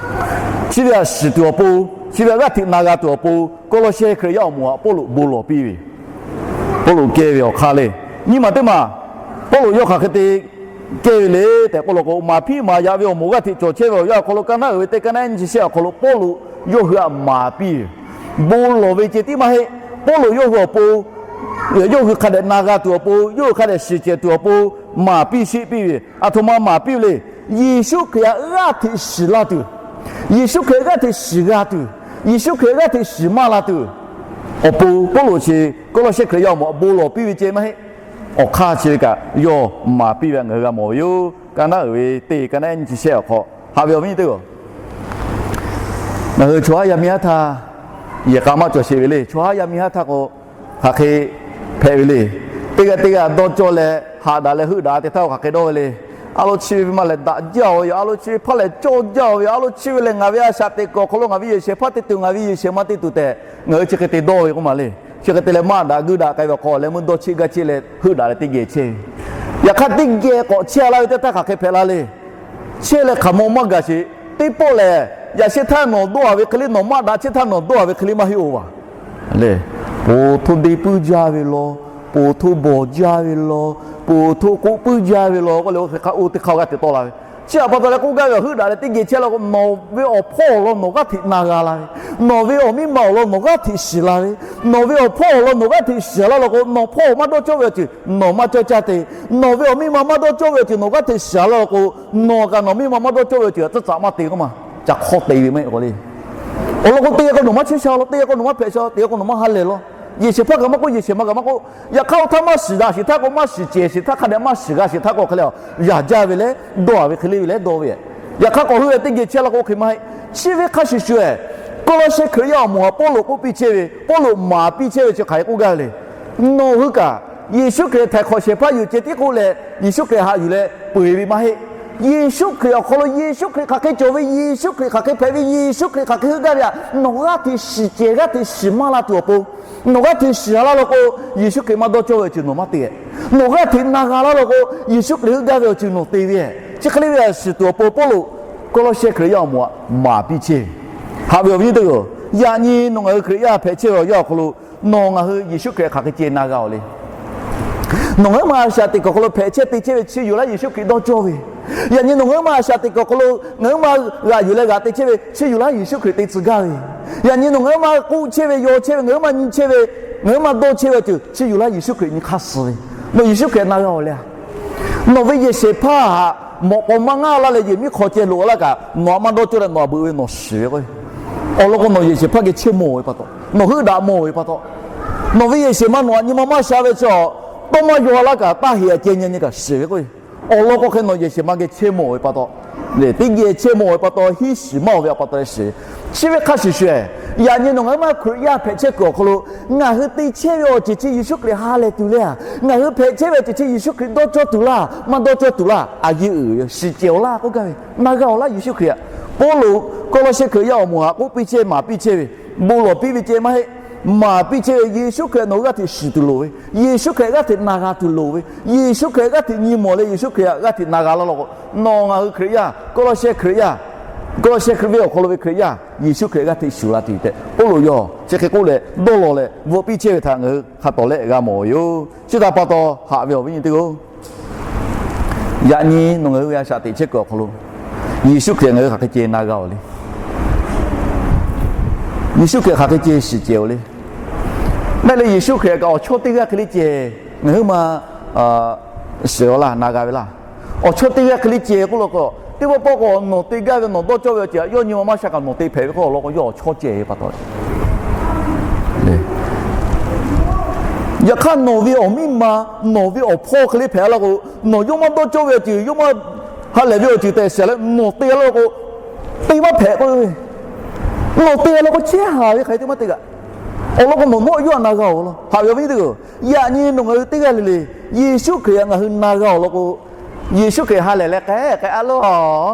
Chi ve htaꞈ shiˍ tuˬ awˬ pon, chi ve htaꞈ g'aˇ hteꞈ na g'a tuˬ awˬ pon, Kawˇlawˇsehˇ Hkriꞈ yaˇ awˬ moˍ htaꞈ Pawˇluꞈ bon lawˬ piˇ ve, Pawˇluꞈ kehˇ ve awˬ hk'aˇ le. Nyiˇ maˬ teˇ maˬ, Pawˇluꞈ yawˇ hk'aˬ hk'e te kehˇ ve le tehꞈ k'oˆ law k'o, maˍ hpiˇ maˍ yaꞈ ve awˬ moˍ g'aˇ hteꞈ cawˬ chehˇ ve awˬ yanˇ awˬ hk'aw lo, kaˇ naˉ uiˍ ve teˇ kaˇ naˉ nyiˇ chi shehˆ awˬ hk'aw lo Pawˇluꞈ yawˇ hui htaꞈ maˍ piˇ ve, bon lawˬ ve ceh tiˉ maˇ heˆ. Pawˇluꞈ yawˇ hui awˬ pon, yawˇ hui hk'a dehꞈ na g'a tuˬ awˬ pon, yawˇ hui hk'a dehꞈ shiˍ cehˬ tuˬ awˬ pon maˍ piˇ sheˆ piˇ ve, aˬ htoꞈ ma maˍ piˇ ve le. Yeˍsuˆ Hkriꞈ htaꞈ g'aˇ hteꞈ shiˍ laˇ tuˬ, Yeˍsuˆ Hkriꞈ g'aˇ hteꞈ shiˍ g'a tuˬ, Yeˍsuˆ Hkriꞈ g'aˇ hteꞈ shiˍ maˇ la tuˬ awˬ pon, Pawˇluꞈ chi Kawˇlawˇsehˇ Hkriꞈ yaˇ awˬ moˍ htaꞈ bon lawˬ piˇ ve ceh maˇ heˆ. Awˬ hk'aˇ chi ve kaꞈ yawˇ maˍ piˇ ve htaꞈ ngaˬ hui g'a mawˬ ve yoˬ. Kaˇ naˉ uiˍ ve teˇ kaˇ naˉ nyiˇ chi shehˆ awˬ hk'aw haꞈ ve awˬ viˉ nyi teˇ g'aˇ, ngaˬ hui chaw haˉ yaˇ miˇ haˉ htaˇ yehˬ k'a maˇ cawˬ sheˍ ve le. Chaw haˉ yaˇ miˇ haˉ htaˇ k'o, hk'aˬ hk'e hpehꞈ ve le. Teˇ g'aˇ teˇ g'aˇ dawˇ cawˇ leh haꞈ daꞈ leh heuˆ daꞈ te htaˇ k'o hk'aˬ hk'e dawˇ ve le. A lo chi ve maˇ lehˬ daꞈ jaˇ ve yoˬ. A lo chi ve hpaˇ lehˬ cawˇ jaˇ ve yoˬ. A lo chi ve lehˬ ngaˬ ve a shaꞈ teꞈ kuiˬ awˬ hk'aw lo ngaˬ ve yehˬ shehˍ hpaˇ te tuˬ, ngaˬ ve yehˬ shehˍ ma te tuˬ tehꞈ, ngaˬ hui chi hk'e te dawˇ ve k'oˆ ma le. Chi hk'e te leh maˇ daꞈ g'uiˇ daꞈ k'ai ve awˬ hk'aw leh meuˇ dawˇ cheˆ gaˇ cheˆ leh heuˆ daꞈ leh teˇ geh chehˇ ve. Yaꞈ hk'aˇ teˇ geh k'awꞈ chehˇ laˇ ve teˇ htaˇ hk'aˬ hk'e hpehꞈ la le. Chehˇ leh hk'aˬ mawˇ maˇ gaˬ sheˍ. Teˇ pawˆ lehˬ, yaꞈ sheh htaˇ nawˬ dawˇ a ve hk'e le, nawˬ maˇ daꞈ chehˇ htaˇ nawˬ dawˇ a ve hk'e le maˇ heˆ-oˬ vaˬ le. Poˬ htoˇ deˇ puiˉ jaˇ ve law, poˬ htoˇ bawˬ jaˇ ve law, poˬ htoˇ k'oˆ puiˉ jaˇ ve law k'oˆ leh, oˇ hk'e hk'a oˇ teˇ hk'aˇ g'aˇ hteꞈ tawˆ la ve. Chi htaꞈ pa taw leh k'oˆ gaˇ ve, heuˆ daꞈ leh teˇ geh chehˇ law k'o, nawˬ ve awˬ hpawˇ awˬ lawn nawˬ g'aˇ hteꞈ na g'a la ve, nawˬ ve awˬ miˇ ma awˬ lawn nawˬ g'aˇ hteꞈ shiˍ la ve, nawˬ ve awˬ hpawˇ awˬ lawn nawˬ g'aˇ hteꞈ shiˍ laˇ law k'o, nawˬ hpawˇ maˇ dawˇ cawˇ ve awˬ ceuˬ nawˬ maˇ cawˇ caˇ te. Nawˬ ve awˬ miˇ ma maˇ dawˇ cawˇ ve awˬ ceuˬ nawˬ g'aˇ hteꞈ shiˍ laˇ law k'o, nawˬ kaꞈ nawˬ miˇ ma maˇ dawˇ cawˇ ve awˬ ceuˬ htaꞈ tcuhˉ tcuhꞈ maˇ te k'oˆ ma. Ca hk'awˇ te ve maˇ heˆ k'o le. Awˬ lawn k'o, teˇ g'aˇ k'o nawˬ maˇ chehˇ sha law, teˇ g'aˇ k'o nawˬ maˇ hpehꞈ sha law, teˇ g'aˇ k'o nawˬ maˇ ha lehˬ law. Yehˬ shehˍ hpaˇ kaꞈ maˇ k'oˆ, yehˬ shehˍ ma kaꞈ maˇ k'oˆ, yaꞈ hk'aˇ oˇ htaˇ maˇ shiˍ daꞈ sheˍ htaˇ k'o, maˇ shiˍ cehˬ sheˍ htaˇ, hk'a dehꞈ maˇ shiˍ g'a sheˍ htaˇ k'o, hk'e le, yaꞈ jaˇ ve leh dawˇ a ve hk'e le ve leh dawˇ ve. Yaꞈ hk'aˇ k'awꞈ hui leh teˇ geh chehˇ law k'o, oˇ hk'e maˇ heˆ. Chi ve hk'a shuˍ shuˍ, Kawˇlawˇsehˇ Hkriꞈ yaˇ awˬ moˍ htaꞈ Pawˇluꞈ k'oˆ piˇ chehˇ ve, Pawˇluꞈ maˍ piˇ chehˇ ve chi hk'aˬ hk'e k'oˆ gaˇ ve le. Nawˬ hui kaꞈ Yeˍsuˆ Hkriꞈ htaiˍ hk'awꞈ shehˍ hpaˇ yoˬ ceh tiˉ k'oˆ leh, Yeˍsuˆ Hkriꞈ haꞈ yuˬ leh peu eˬ ve maˇ heˆ. Yeˍsuˆ Hkriꞈ awˬ hk'aw lo Yeˍsuˆ Hkriꞈ hk'aˬ hk'e cawˬ ve, Yeˍsuˆ Hkriꞈ hk'aˬ hk'e hpehꞈ ve, Yeˍsuˆ Hkriꞈ hk'aˬ hk'e heuˆ gaˇ ve htaꞈ nawˬ g'aˇ hteꞈ shiˍ cehˬ, g'aˇ hteꞈ shiˍ maˇ la tuˬ awˬ pon, nawˬ g'aˇ hteꞈ shiˍ laˇ law k'o, Yeˍsuˆ Hkriꞈ maˇ dawˇ cawˇ ve awˬ ceuˬ nawˬ maˇ te. Nawˬ g'aˇ hteꞈ na g'a laˇ law k'o, Yeˍsuˆ Hkriꞈ heuˆ gaˇ ve awˬ ceuˬ nawˬ te ve. Chi hk'e le ve htaꞈ shiˍ tuˬ awˬ pon Pawˇluꞈ Kawˇlawˇsehˇ Hkriꞈ yaˇ awˬ moˍ htaꞈ maˍ piˇ chehˇ ve. Haꞈ ve awˬ viˉ teˇ g'aˇ, yaꞈ nyi nawˬ ngaˬ hui Hkriꞈ yaˇ hpehꞈ chehˇ ve awˬ yanˇ awˬ hk'aw lo, nawˬ ngaˬ hui Yeˍsuˆ Hkriꞈ hk'aˬ hk'e ceh na g'a-oˬ le. Nawˬ ngaˬ hui ma a shaꞈ teꞈ kuˬ awˬ hk'aw lo hpehꞈ chehˇ te chehˇ ve chi yoˬ laˇ Yeˍsuˆ Hkriꞈ dawˇ cawˇ ve. Yaꞈ nyi nawˬ ngaˬ hui ma a shaꞈ teꞈ kuˬ awˬ hk'aw lo ngaˬ hui ma g'aꞈ yuˬ leh g'aꞈ te chehˇ ve chi yoˬ laˇ Yeˍsuˆ Hkriꞈ te tcuh gaˇ ve. Yaꞈ nyi nawˬ ngaˬ hui ma k'oˆ chehˇ ve, yaw chehˇ ve, ngaˬ hui ma nyi chehˇ ve, ngaˬ hui ma dawˇ chehˇ ve awˬ ceuˬ chi yoˬ laˇ Yeˍsuˆ Hkriꞈ nyi hk'aˇ suh ve. Nawˬ Yeˍsuˆ Hkriꞈ na g'a-oˬ le. Nawˬ ve yehˬ shehˍ hpaˇ htaꞈ mawꞈ k'aw maˇ ngaˇ laˇ leh yehˬ miˉ hk'aw ceh loꞈ laˇ kaꞈ, nawˬ htaꞈ maˇ dawˇ cawˇ leh nawˬ htaꞈ beuꞈ ve nawˬ shiˍ ve k'o, awˬ lawn k'o nawˬ yehˬ shehˍ hpaˇ geh chehˇ mawˬ ve pa taw, nawˬ heuˆ daꞈ mawˬ ve pa taw, nawˬ ve yehˬ shehˍ ma nawˬ htaꞈ nyi ma maˇ sha ve chi, tawˇ maˇ yaw laˇ kaꞈ taˇ heꞈ ceh nyi nyi kaꞈ shiˍ ve k'o, awˬ lawn k'o hk'e nawˬ yehˬ shehˍ ma geh chehˇ mawˬ ve pa taw, teˇ geh chehˇ mawˬ ve pa taw, hiˉ shiˍ maˇ-oˬ ve pa taw leh shiˍ. Chi ve hk'a shuˍ shuˍ, yaꞈ nyi nawˬ ngaˬ hui ma Hkriꞈ yaˇ hpehꞈ chehˇ kuiˬ awˬ hk'aw lo, ngaˬ hui te chehˇ ve awˬ ceuˬ chi Yeˍsuˆ Hkriꞈ ha lehˬ tuˬ le a, ngaˬ hui hpehꞈ chehˇ ve awˬ ceuˬ chi Yeˍsuˆ Hkriꞈ dawˇ cawˇ tuˬ laˇ, maˇ dawˇ cawˇ tuˬ laˇ, a yeˇ uiˍ ve shiˍ cehˬ-oˬ laˇ k'oˆ gaˇ ve, na g'a-oˬ laˇ Yeˍsuˆ Hkriꞈ. Pawˇluꞈ Kawˇlawˇsehˇ Hkriꞈ yaˇ awˬ moˍ htaꞈ k'oˆ piˇ chehˇ, maˍ piˇ chehˇ ve, bon lawˬ piˇ ve ceh maˇ heˆ. Maˍ piˇ chehˇ ve, Yeˍsuˆ Hkriꞈ nawˬ hui g'aˇ hteꞈ shiˍ tuˬ loˍ ve, Yeˍsuˆ Hkriꞈ g'aˇ hteꞈ na g'a tuˬ loˍ ve, Yeˍsuˆ Hkriꞈ g'aˇ hteꞈ nyi mawˬ leh Yeˍsuˆ Hkriꞈ g'aˇ hteꞈ na g'a laˇ law k'o, nawˬ ngaˬ hui Hkriꞈ yaˇ, Kawˇlawˇsehˇ Hkriꞈ yaˇ Kawˇlawˇshehˇ Hkriꞈ ve awˬ hk'aw lo ve Hkriꞈ yaˇ Yeˍsuˆ Hkriꞈ g'aˇ hteꞈ shuˍ la tuˬ tehꞈ Pawˇluꞈ yawˇ chi hk'e k'oˆ leh dawˇ law leh bvuhꞈ piˇ chehˇ ve htaꞈ ngaˬ hui hk'a tawˍ lehˆ g'a mawˬ ve yoˬ. Chi htaꞈ pa taw haꞈ ve awˬ viˉ nyi teˇ g'aˇ-oˬ, yaꞈ nyi nawˬ ngaˬ hui ve a shaꞈ teꞈ chehˇ kuiˬ awˬ hk'aw lo Yeˍsuˆ Hkriꞈ ngaˬ hui hk'aˬ hk'e ceh na g'a-oˬ le. Yeˍsuˆ Hkriꞈ hk'aˬ hk'e ceh shiˍ cehˬ-oˬ le. Maˇ heˆ leh Yeˍsuˆ Hkriꞈ kaꞈ awˬ chawˇ teˇ g'aˇ hk'e le ceh ngaˬ hui ma shiˍ-oˬ laˇ, na g'a ve laˇ. Awˬ chawˇ teˇ g'aˇ hk'e le ceh k'oˆ law k'o, teˇ pawˆ pawˆ k'o nawˬ te gaˇ ve nawˬ dawˇ cawˇ ve awˬ ceuˬ yawˇ nyi ma maˇ sha kaꞈ nawˬ te hpehꞈ ve k'oˆ law k'o, yawˇ awˬ chawˇ ceh ve pa taw. Yaꞈ hk'aˇ nawˬ ve awˬ miˇ ma, nawˬ ve awˬ hpawˇ hk'e le hpehꞈ laˇ k'o, nawˬ yawˇ maˇ dawˇ cawˇ ve awˬ ceuˬ, yawˇ maˇ ha lehˬ ve awˬ ceuˬ tehꞈ shiˍ leh nawˬ te laˇ k'o, te maˇ hpehꞈ k'oˆ ve. Nawˬ te laˇ k'o chehˇ haˍ ve hk'aˬ hk'e te maˇ te kaꞈ, awˬ lawn k'o nawˬ nawˉ yawˇ htaꞈ na g'a-oˬ law. Haꞈ ve awˬ viˉ teˇ g'aˇ-oˬ, yaꞈ nyi nawˬ ngaˬ hui teˇ g'aˇ le le Yeˍsuˆ Hkriꞈ htaꞈ ngaˬ hui na g'a-oˬ law k'o, Yeˍsuˆ Hkriꞈ ha lehˬ leh k'ai k'ai, A loˬ,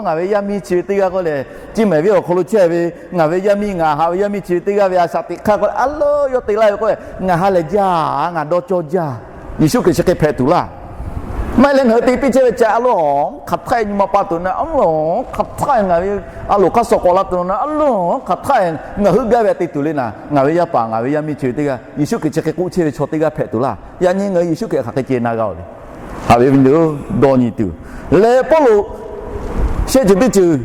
ngaˬ ve yaˇ miˇ chi ve teˇ g'aˇ k'oˆ lehˬ, chi mehˍ ve awˬ hk'aw lo chehˇ ve ngaˬ ve yaˇ miˇ, ngaˬ haꞈ ve yaˇ miˇ chi ve teˇ g'aˇ ve a shaꞈ teꞈ hk'aˇ k'o, A loˬ, yawˇ te laˇ ve k'oˆ leh ngaˬ ha lehˬ jaˇ, ngaˬ dawˇ cawˇ jaˇ. Yeˍsuˆ Hkriꞈ chi hk'e hpehꞈ tuˬ laˇ. Maˇ heˆ leh ngaˬ hui te piˇ chehˇ ve ca, A loˬ, hk'aˬ htaˇ nyi ma pa tuˬ na, A loˬ, hk'aˬ htaˇ ngaˬ ve a loˬ hk'aˇ suh k'awꞈ la tuˬ na, A loˬ, hk'aˬ htaˇ ngaˬ hui gaˇ ve htaꞈ te tuˬ le naˍ, ngaˬ ve yaˇ paˍ ngaˬ ve yaˇ miˇ chi ve teˇ g'aˇ, Yeˍsuˆ Hkriꞈ chi hk'e k'oˆ chehˇ ve chaw teˇ g'aˇ hpehꞈ tuˬ laˇ. Yaꞈ nyi ngaˬ hui Yeˍsuˆ Hkriꞈ hk'aˬ hk'e ceh na g'a-oˬ le. Haꞈ ve awˬ viˉ teˇ g'aˇ-oˬ, dawˇ nyi tuˬ leh Pawˇluꞈ shehˆ ceuˬ teˇ ceuˬ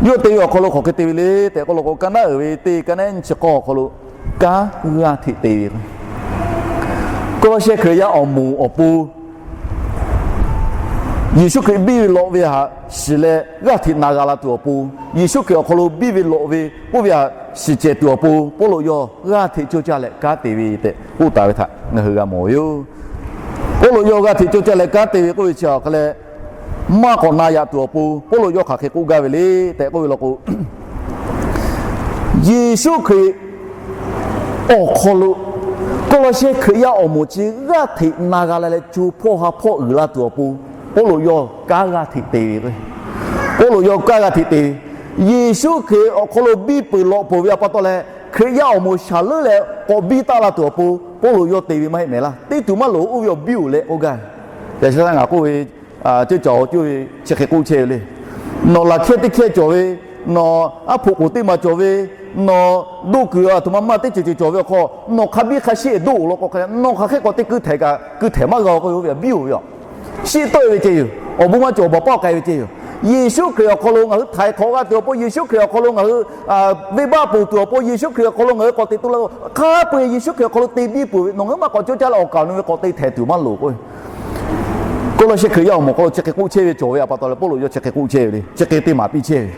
yawˇ te ve awˬ hk'aw lo hk'aˬ hk'e te ve le tehꞈ k'oˆ law k'o, ka naˉ uiˍ ve teˇ ka naˉ nyi chi k'awˇ awˬ hk'aw lo kanˉ g'aˇ hteꞈ te ve k'o, Kawˇlawˇshehˇ Hkriꞈ yaˇ awˬ moˍ awˬ pon Yeˍsuˆ Hkriꞈ biˇ ve lawꞈ ve htaꞈ shiˍ leh g'aˇ hteꞈ na g'a la tuˬ awˬ pon, Yeˍsuˆ Hkriꞈ awˬ hk'aw lo biˇ ve lawꞈ ve k'oˆ ve htaꞈ shiˍ cehˬ tuˬ awˬ pon, Pawˇluꞈ yawˇ g'aˇ hteꞈ coˇ caˇ leh kanˉ te ve tehꞈ k'oˆ taˍ ve htaꞈ ngaˬ hui g'a mawˬ ve yoˬ. Pawˇluꞈ yawˇ g'aˇ hteꞈ coˇ caˇ leh kanˉ te ve k'oˆ ve chi awˬ hk'a leh, maˇ k'awꞈ na yaꞈ tuˬ awˬ pon Pawˇluꞈ yawˇ hk'aˬ hk'e k'oˆ gaˇ ve le tehꞈ k'oˆ ve law k'o, Yeˍsuˆ Hkriꞈ awˬ hk'aw lo Kawˇlawˇshehˇ Hkriꞈ yaˇ awˬ moˍ chi g'aˇ hteꞈ na g'a la leh co hpawˇ ha hpawˇ uiˍ la tuˬ awˬ pon, Pawˇluꞈ yawˇ kanˉ g'aˇ hteꞈ te ve. Pawˇluꞈ yawˇ kanˉ g'aˇ hteꞈ te ve. Yeˍsuˆ Hkriꞈ awˬ hk'aw lo biˇ peuˬ lawꞈ peuˬ ve pa taw leh, Hkriꞈ yaˇ awˬ moˍ shaˍ leuˉ leh k'awꞈ biˇ taˆ la tuˬ awˬ pon Pawˇluꞈ yawˇ te ve maˇ heˆ mehˍ laˇ. Teˇ tuˬ maˇ loˍ, oˇ ve awˬ biˇ-oˬ leh k'oˆ gaˇ ve. Yaꞈ sheh htaˇ ngaˬ k'oˆ ve, ceuˇ caˬ awˬ ceuˇ ve chi hk'e k'oˆ chehˇ ve le. Nawˬ laˬ hkehˇ teˇ hkehˇ cawˬ ve, nawˬ aˉ hpoꞈ k'oˍ teˇ maˬ cawˬ ve, nawˬ doˆ kuiˬ aˬ htoꞈ ma maˇ teˇ ceuˬ ceuˬ cawˬ ve awˬ hk'aw, nawˬ hk'a biˇ hk'a sheˆ doˆ-oˬ law k'o hk'a leh, nawˬ hk'aˬ hk'e k'awꞈ te keu htehꞈ kaꞈ keu htehꞈ maˇ g'a-oˬ k'oˆ ve awˬ biˇ-oˬ ve yoˬ. Shiˆ tawˆ-e ve ceh yoˬ. Awˬ bon maˇ cawˬ, awˬ baˬ paˇ k'ai ve ceh yoˬ. Yeˍsuˆ Hkriꞈ awˬ hk'aw lo ngaˬ hui htaiˍ hk'awꞈ g'a tuˬ awˬ pon, Yeˍsuˆ Hkriꞈ awˬ hk'aw lo ngaˬ hui venˇbaˆ ponˬ tuˬ awˬ pon, Yeˍsuˆ Hkriꞈ awˬ hk'aw lo ngaˬ hui k'awꞈ te tuˬ la-o. Hk'a peu-eˬ Yeˍsuˆ Hkriꞈ awˬ hk'aw lo te biˇ peuˬ ve, nawˬ ngaˬ hui maˇ k'awꞈ coˇ caˇ leh awˬ kaˍ awˬ nu ve k'awꞈ te htehꞈ tuˬ maˇ loˍ k'o, Kawˇlawˇshehˇ Hkriꞈ yaˇ awˬ moˍ hk'aw lo chi hk'e k'oˆ chehˇ ve cawˬ ve pa taw leh, Pawˇluꞈ yawˇ chi hk'e k'oˆ chehˇ ve le. Chi hk'e te maˍ piˇ chehˇ ve.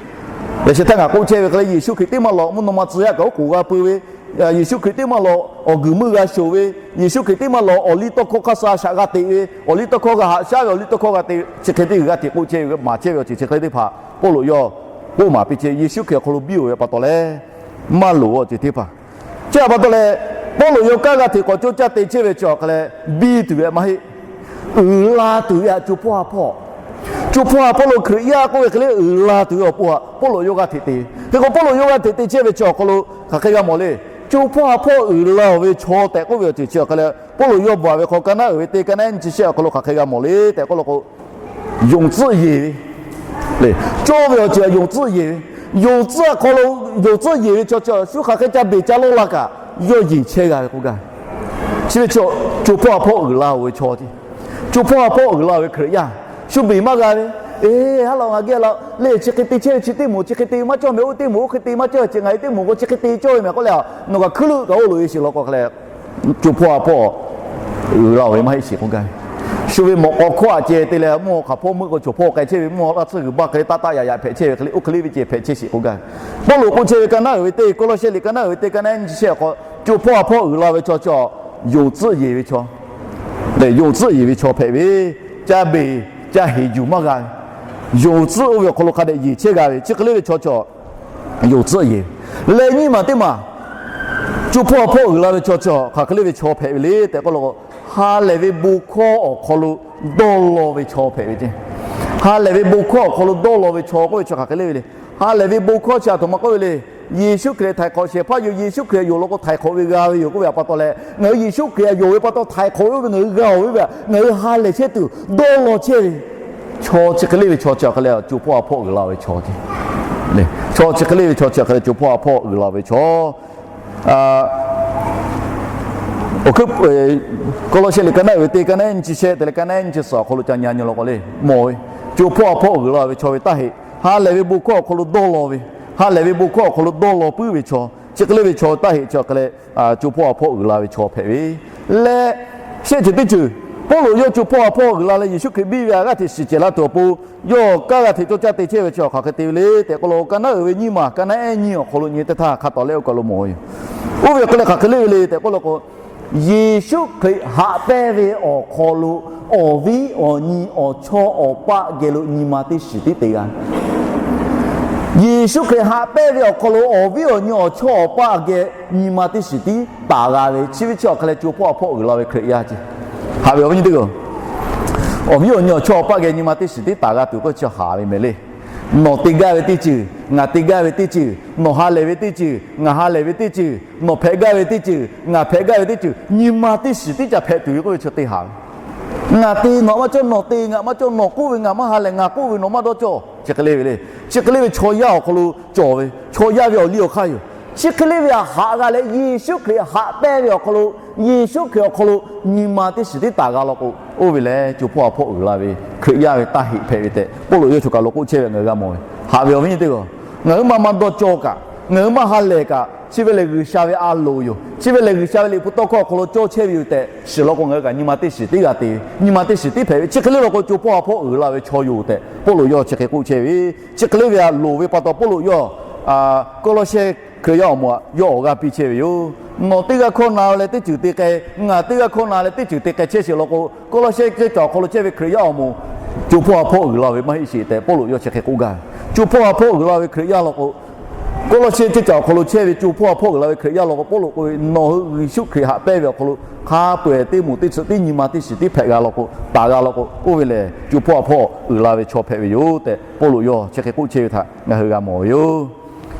Yaꞈ sheh htaˇ ngaˬ k'oˆ chehˇ ve hk'e leh, Yeˍsuˆ Hkriꞈ teˇ maˇ lawꞈ mvuhˇ naw ma tcuh yaˇ kaꞈ oˉ k'oˍ g'a peu ve, Yeˍsuˆ Hkriꞈ teˇ maˇ lawꞈ awˬ guiˬ meuˇ g'a shoˍ ve, Yeˍsuˆ Hkriꞈ teˇ maˇ lawꞈ awˬ liˇ tawˇ hkawˇ hk'aˇ suh a shaꞈ g'a teꞈ ve, awˬ liˇ tawˇ hkawˇ g'a haꞈ shaˉ ve, awˬ liˇ tawˇ hkawˇ g'a te, chi hk'e te g'aˇ hteꞈ k'oˆ chehˇ ve, maˍ chehˇ ve awˬ ceuˬ chi hk'e teˇ hpaˍ Pawˇluꞈ yawˇ k'oˆ maˍ piˇ chehˇ. Yeˍsuˆ Hkriꞈ awˬ hk'aw lo biˇ-oˬ ve pa taw leh, maˇ loˍ awˬ ceuˬ teˇ hpaˍ. Chi htaꞈ pa taw leh, Pawˇluꞈ yawˇ kanˉ g'aˇ hteꞈ k'awꞈ coˇ caˇ te chehˇ ve chi awˬ hk'a leh, biˇ tuˬ ve maˇ heˆ. Uiˍ la tuˬ ve htaꞈ co hpawˇ ha hpawˇ, co hpawˇ ha hpawˇ lo Hkriꞈ yaˇ k'oˆ ve hk'e le uiˍ la tuˬ ve awˬ pon htaꞈ Pawˇluꞈ yawˇ g'aˇ hteꞈ te. Hk'e k'o Pawˇluꞈ yawˇ g'aˇ hteꞈ te chehˇ ve chi awˬ hk'aw lo hk'aˬ hk'e g'a mawˬ le. Co hpawˇ ha hpawˇ uiˍ la-oˬ ve chaw tehꞈ k'oˆ ve awˬ ceuˬ chi awˬ hk'a leh, Pawˇluꞈ yawˇ bvuhꞈ ve hk'aw, ka naˉ uiˍ ve teˇ ka naˉ nyi chi shehˆ awˬ hk'aw lo hk'aˬ hk'e g'a mawˬ le tehꞈ k'oˆ law k'o, yonˍ tcuhˆ yeˬ ve le. Cawˇ ve awˬ ceuˬ yonˍ tcuhˆ yeˬ ve. Yonˍ tcuhˆ hk'aw lo, yonˍ tcuhˆ yeˬ ve chaw chi shu hk'aˬ hk'e ca beˬ ca lawˇ la kaꞈ, yawˇ yeˬ chehˇ g'a ve k'oˆ gaˇ. Chi ve chi, co hpawˇ ha hpawˇ uiˍ la-oˬ ve chaw ce. Co hpawˇ ha hpawˇ uiˍ la-oˬ ve Hkriꞈ yaˇ, shu beˬ maˇ g'a ve. Eˬ, ha lawꞈ ngaˬ geh la le, chi hk'e te chehˇ ve chi teˇ moˍ, chi hk'e te maˇ cawˇ mehˍ, oˇ teˇ moˍ oˇ hk'e te maˇ cawˇ ve, chi ngaˬ hui teˇ moˍ k'o chi hk'e te cawˇ ve mehˍ k'oˆ leh, nawˬ kaꞈ hkuiˉ leuˆ kaꞈ oˇ loꞈ-e sheˍ law k'o hk'a leh, co hpawˇ ha hpawˇ uiˍ la-oˬ ve maˇ heˆ sheˍ k'oˆ gaˇ ve. Shu ve mawꞈ k'aw hkawˇ aꞈ ceh te leh mvuhˇ haw hk'aˬ hpawˇ meuˆ k'o, co hpawˇ k'ai chehˇ ve mvuhˇ haw laˇ tsuhˇ g'uiˬ baˇ hk'e le taˆ taˆ yaꞈ yaꞈ hpehꞈ chehˇ ve hk'e le, oˇ hk'e le ve ceh hpehꞈ chehˇ sheˍ k'oˆ gaˇ ve. Pawˇluꞈ k'oˆ chehˇ ve ka naˉ uiˍ ve teˇ, Kawˇlawˇshehˇ liꞈ ka naˉ uiˍ ve teˇ ka naˉ nyi chi shehˆ awˬ hk'aw, co hpawˇ ha hpawˇ uiˍ la ve chaw chi, yonˍ tcuhˆ yeˬ ve chaw, yonˍ tcuhˆ yeˬ ve chaw hpehꞈ ve, ca beˬ ca heˍ yuˬ maˇ g'a ve, yonˍ tcuhˆ oˇ ve awˬ hk'aw lo hk'a dehꞈ yeˬ chehˇ g'a ve, chi hk'e le ve chaw chi, yonˍ tcuhˆ yeˬ. Leh nyiˇ maˬ teˇ maˬ, co hpawˇ ha hpawˇ uiˍ la ve chaw chi hk'aˬ hk'e le ve chaw hpehꞈ ve le tehꞈ k'oˆ law k'o, ha lehˬ ve bon hkawˇ awˬ hk'aw lo dawˇ law ve chaw hpehꞈ ve ce. Ha lehˬ ve bon hkawˇ awˬ hk'aw lo dawˇ law ve chaw k'oˆ ve chi hk'aˬ hk'e le ve le. Ha lehˬ ve bon hkawˇ chi aˬ htoꞈ ma k'oˆ ve le. Yeˍsuˆ Hkriꞈ htaiˍ hk'awꞈ shehˍ hpaˇ yoˬ, Yeˍsuˆ Hkriꞈ yonˍ law k'o htaiˍ hk'awꞈ ve g'a ve yoˬ k'oˆ ve pa taw leh, ngaˬ hui Yeˍsuˆ Hkriꞈ yonˍ ve pa taw htaiˍ hk'awꞈ ve oˇ ve ngaˬ hui g'a-oˬ ve, ngaˬ hui ha lehˬ chehˇ tuˬ dawˇ law chehˇ ve chaw chi hk'e le ve chaw chi hk'e le, co hpawˇ ha hpawˇ uiˍ la ve chaw ce. Tawˇ chi hk'e le ve chaw chi hk'e leh co hpawˇ ha hpawˇ uiˍ la ve chaw. Awˬ hkuiˉ, Kawˇlawˇshehˇ liꞈ ka naˉ uiˍ ve teˇ ka naˉ ehˉ nyiˇ chi shehˆ te leh ka naˉ ehˉ nyiˇ chi suhˍ awˬ hk'aw lo ca nyi nyi law k'o le, mawˬ ve, co hpawˇ ha hpawˇ uiˍ la ve chaw ve taˇ heꞈ, ha lehˬ ve bon hkawˇ awˬ hk'aw lo dawˇ law ve, ha lehˬ ve bon hkawˇ awˬ hk'aw lo dawˇ law puiˉ ve chaw, chi hk'e le ve chaw taˇ heꞈ chi hk'e leh co hpawˇ ha hpawˇ uiˍ la ve chaw hpehꞈ ve leh, shehˆ ceuˬ teˇ ceuˬ, Pawˇluꞈ yawˇ co hpawˇ ha hpawˇ uiˍ la leh Yeˍsuˆ Hkriꞈ biˇ ve a g'aˇ hteꞈ shiˍ cehˬ la tuˬ awˬ pon, yawˇ kanˉ g'a hteꞈ cawˇ caˇ te chehˇ ve chi hk'aˬ hk'e te ve le tehꞈ k'oˆ law k'o, ka naˉ uiˍ ve nyiˇ maˬ ka naˉ ehˉ nyiˇ awˬ hk'aw lo nyi teˇ htaˇ hk'a tawˍ lehˆ oˇ kaˬ lo mawˬ ve yoˬ. Oˇ ve hk'e leh hk'aˬ hk'e le ve le tehꞈ k'oˆ law k'o, Yeˍsuˆ Hkriꞈ haꞈ pehnˇ ve awˬ hk'aw lo awˬ viˉ awˬ nyi awˬ chawˇ awˬ paˆ geh lo nyi ma teˇ shiˍ tiˉ te g'a. Yeˍsuˆ Hkriꞈ haꞈ pehnˇ ve awˬ hk'aw lo awˬ viˉ awˬ nyi awˬ chawˇ awˬ paˆ geh nyi ma teˇ shiˍ tiˉ taˍ g'a ve, chi ve chi awˬ hk'e leh co hpawˇ ha hpawˇ uiˍ la ve Hkriꞈ yaˇ ce. Haꞈ ve awˬ viˉ nyi teˇ g'aˇ, awˬ viˉ awˬ nyi awˬ chawˇ awˬ paˆ geh nyi ma teˇ shiˍ tiˉ taˍ g'a tuˬ k'oˆ chi haꞈ ve mehˍ le. Nawˬ te gaˇ ve teˇ ceuˬ, ngaˬ te gaˇ ve teˇ ceuˬ, nawˬ ha lehˬ ve teˇ ceuˬ, ngaˬ ha lehˬ ve teˇ ceuˬ, nawˬ hpehꞈ gaˇ ve teˇ ceuˬ, ngaˬ hpehꞈ gaˇ ve teˇ ceuˬ, nyi ma teˇ shiˍ tiˉ ca hpehꞈ tuˬ ve k'oˆ ve chi teˇ haꞈ ve. Ngaˬ te nawˬ maˇ cawˇ, nawˬ te ngaˬ maˇ cawˇ, nawˬ k'oˆ ve ngaˬ maˇ ha lehˬ, ngaˬ k'oˆ ve nawˬ maˇ dawˇ cawˇ, chi hk'e le ve le. Chi hk'e le ve chaw yaˇ awˬ hk'aw lo cawˬ ve, chaw yaˇ ve awˬ liˇ awˬ hk'aˇ yoˬ. Chi hk'e le ve htaꞈ haꞈ g'a leh Yeˍsuˆ Hkriꞈ haꞈ pehnˇ ve awˬ hk'aw lo, Yeˍsuˆ Hkriꞈ awˬ hk'aw lo nyi ma teˇ shiˍ tiˉ taˍ g'a law k'o, oˇ ve lehˬ co hpawˇ ha hpawˇ uiˍ la ve Hkriꞈ yaˇ ve taˇ heꞈ hpehꞈ ve tehꞈ Pawˇluꞈ yawˇ choˬ kaˬ lo k'oˆ chehˇ ve ngaˬ hui g'a mawˬ ve. Haꞈ ve awˬ viˉ nyi teˇ g'aˇ, ngaˬ hui maˇ maˇ dawˇ cawˇ kaꞈ, ngaˬ hui maˇ ha lehˬ kaꞈ, chi ve lehˬ G'uiˬsha ve a loˍ yoˬ. Chi ve lehˬ G'uiˬsha ve liꞈ hpu tawˇ hkawˇ awˬ hk'aw lo cawˇ chehˇ ve yoˬ tehꞈ shiˍ law k'o, ngaˬ hui kaꞈ nyi ma teˇ shiˍ tiˉ g'a te ve, nyi ma teˇ shiˍ tiˉ hpehꞈ ve. Chi hk'e le law k'o, co hpawˇ ha hpawˇ uiˍ la ve chaw yoˬ tehꞈ Pawˇluꞈ yawˇ chi hk'e k'oˆ chehˇ ve. Chi hk'e le ve htaꞈ loˍ ve pa taw Pawˇluꞈ yawˇ Kawˇlawˇshehˇ Hkriꞈ yaˇ awˬ moˍ aꞈ yawˇ awˬ g'aˇ piˇ chehˇ ve yoˬ. Nawˬ teˇ g'aˇ hkawˇ na leh teˇ ceuˬ te k'ai, ngaˬ teˇ g'aˇ hkawˇ na leh teˇ ceuˬ te k'ai chehˇ sheˍ law k'o, Kawˇlawˇshehˇ ceuˬ awˬ hk'aw lo chehˇ ve Hkriꞈ yaˇ awˬ moˍ co hpawˇ ha hpawˇ uiˍ la ve maˇ heˆ sheˍ tehꞈ Pawˇluꞈ yawˇ chi hk'e k'oˆ gaˇ ve. Co hpawˇ ha hpawˇ uiˍ la ve Hkriꞈ yaˇ law k'o, Kawˇlawˇshehˇ ceuˬ awˬ hk'aw lo chehˇ ve co hpawˇ ha hpawˇ uiˍ la ve Hkriꞈ yaˇ law k'o, Pawˇluꞈ k'oˆ ve, nawˬ hui Yeˍsuˆ Hkriꞈ haꞈ pehnˇ ve awˬ hk'aw lo hk'a peu-eˬ teˇ moˍ teˇ tsuhꞈ tiˉ nyi ma teˇ shiˍ tiˉ hpehꞈ g'a law k'o, taˍ g'a law k'o, oˇ ve lehˬ co hpawˇ ha hpawˇ uiˍ la ve chaw hpehꞈ ve yoˬ tehꞈ Pawˇluꞈ yawˇ chi hk'e k'oˆ chehˇ ve htaꞈ ngaˬ hui g'a mawˬ ve yoˬ.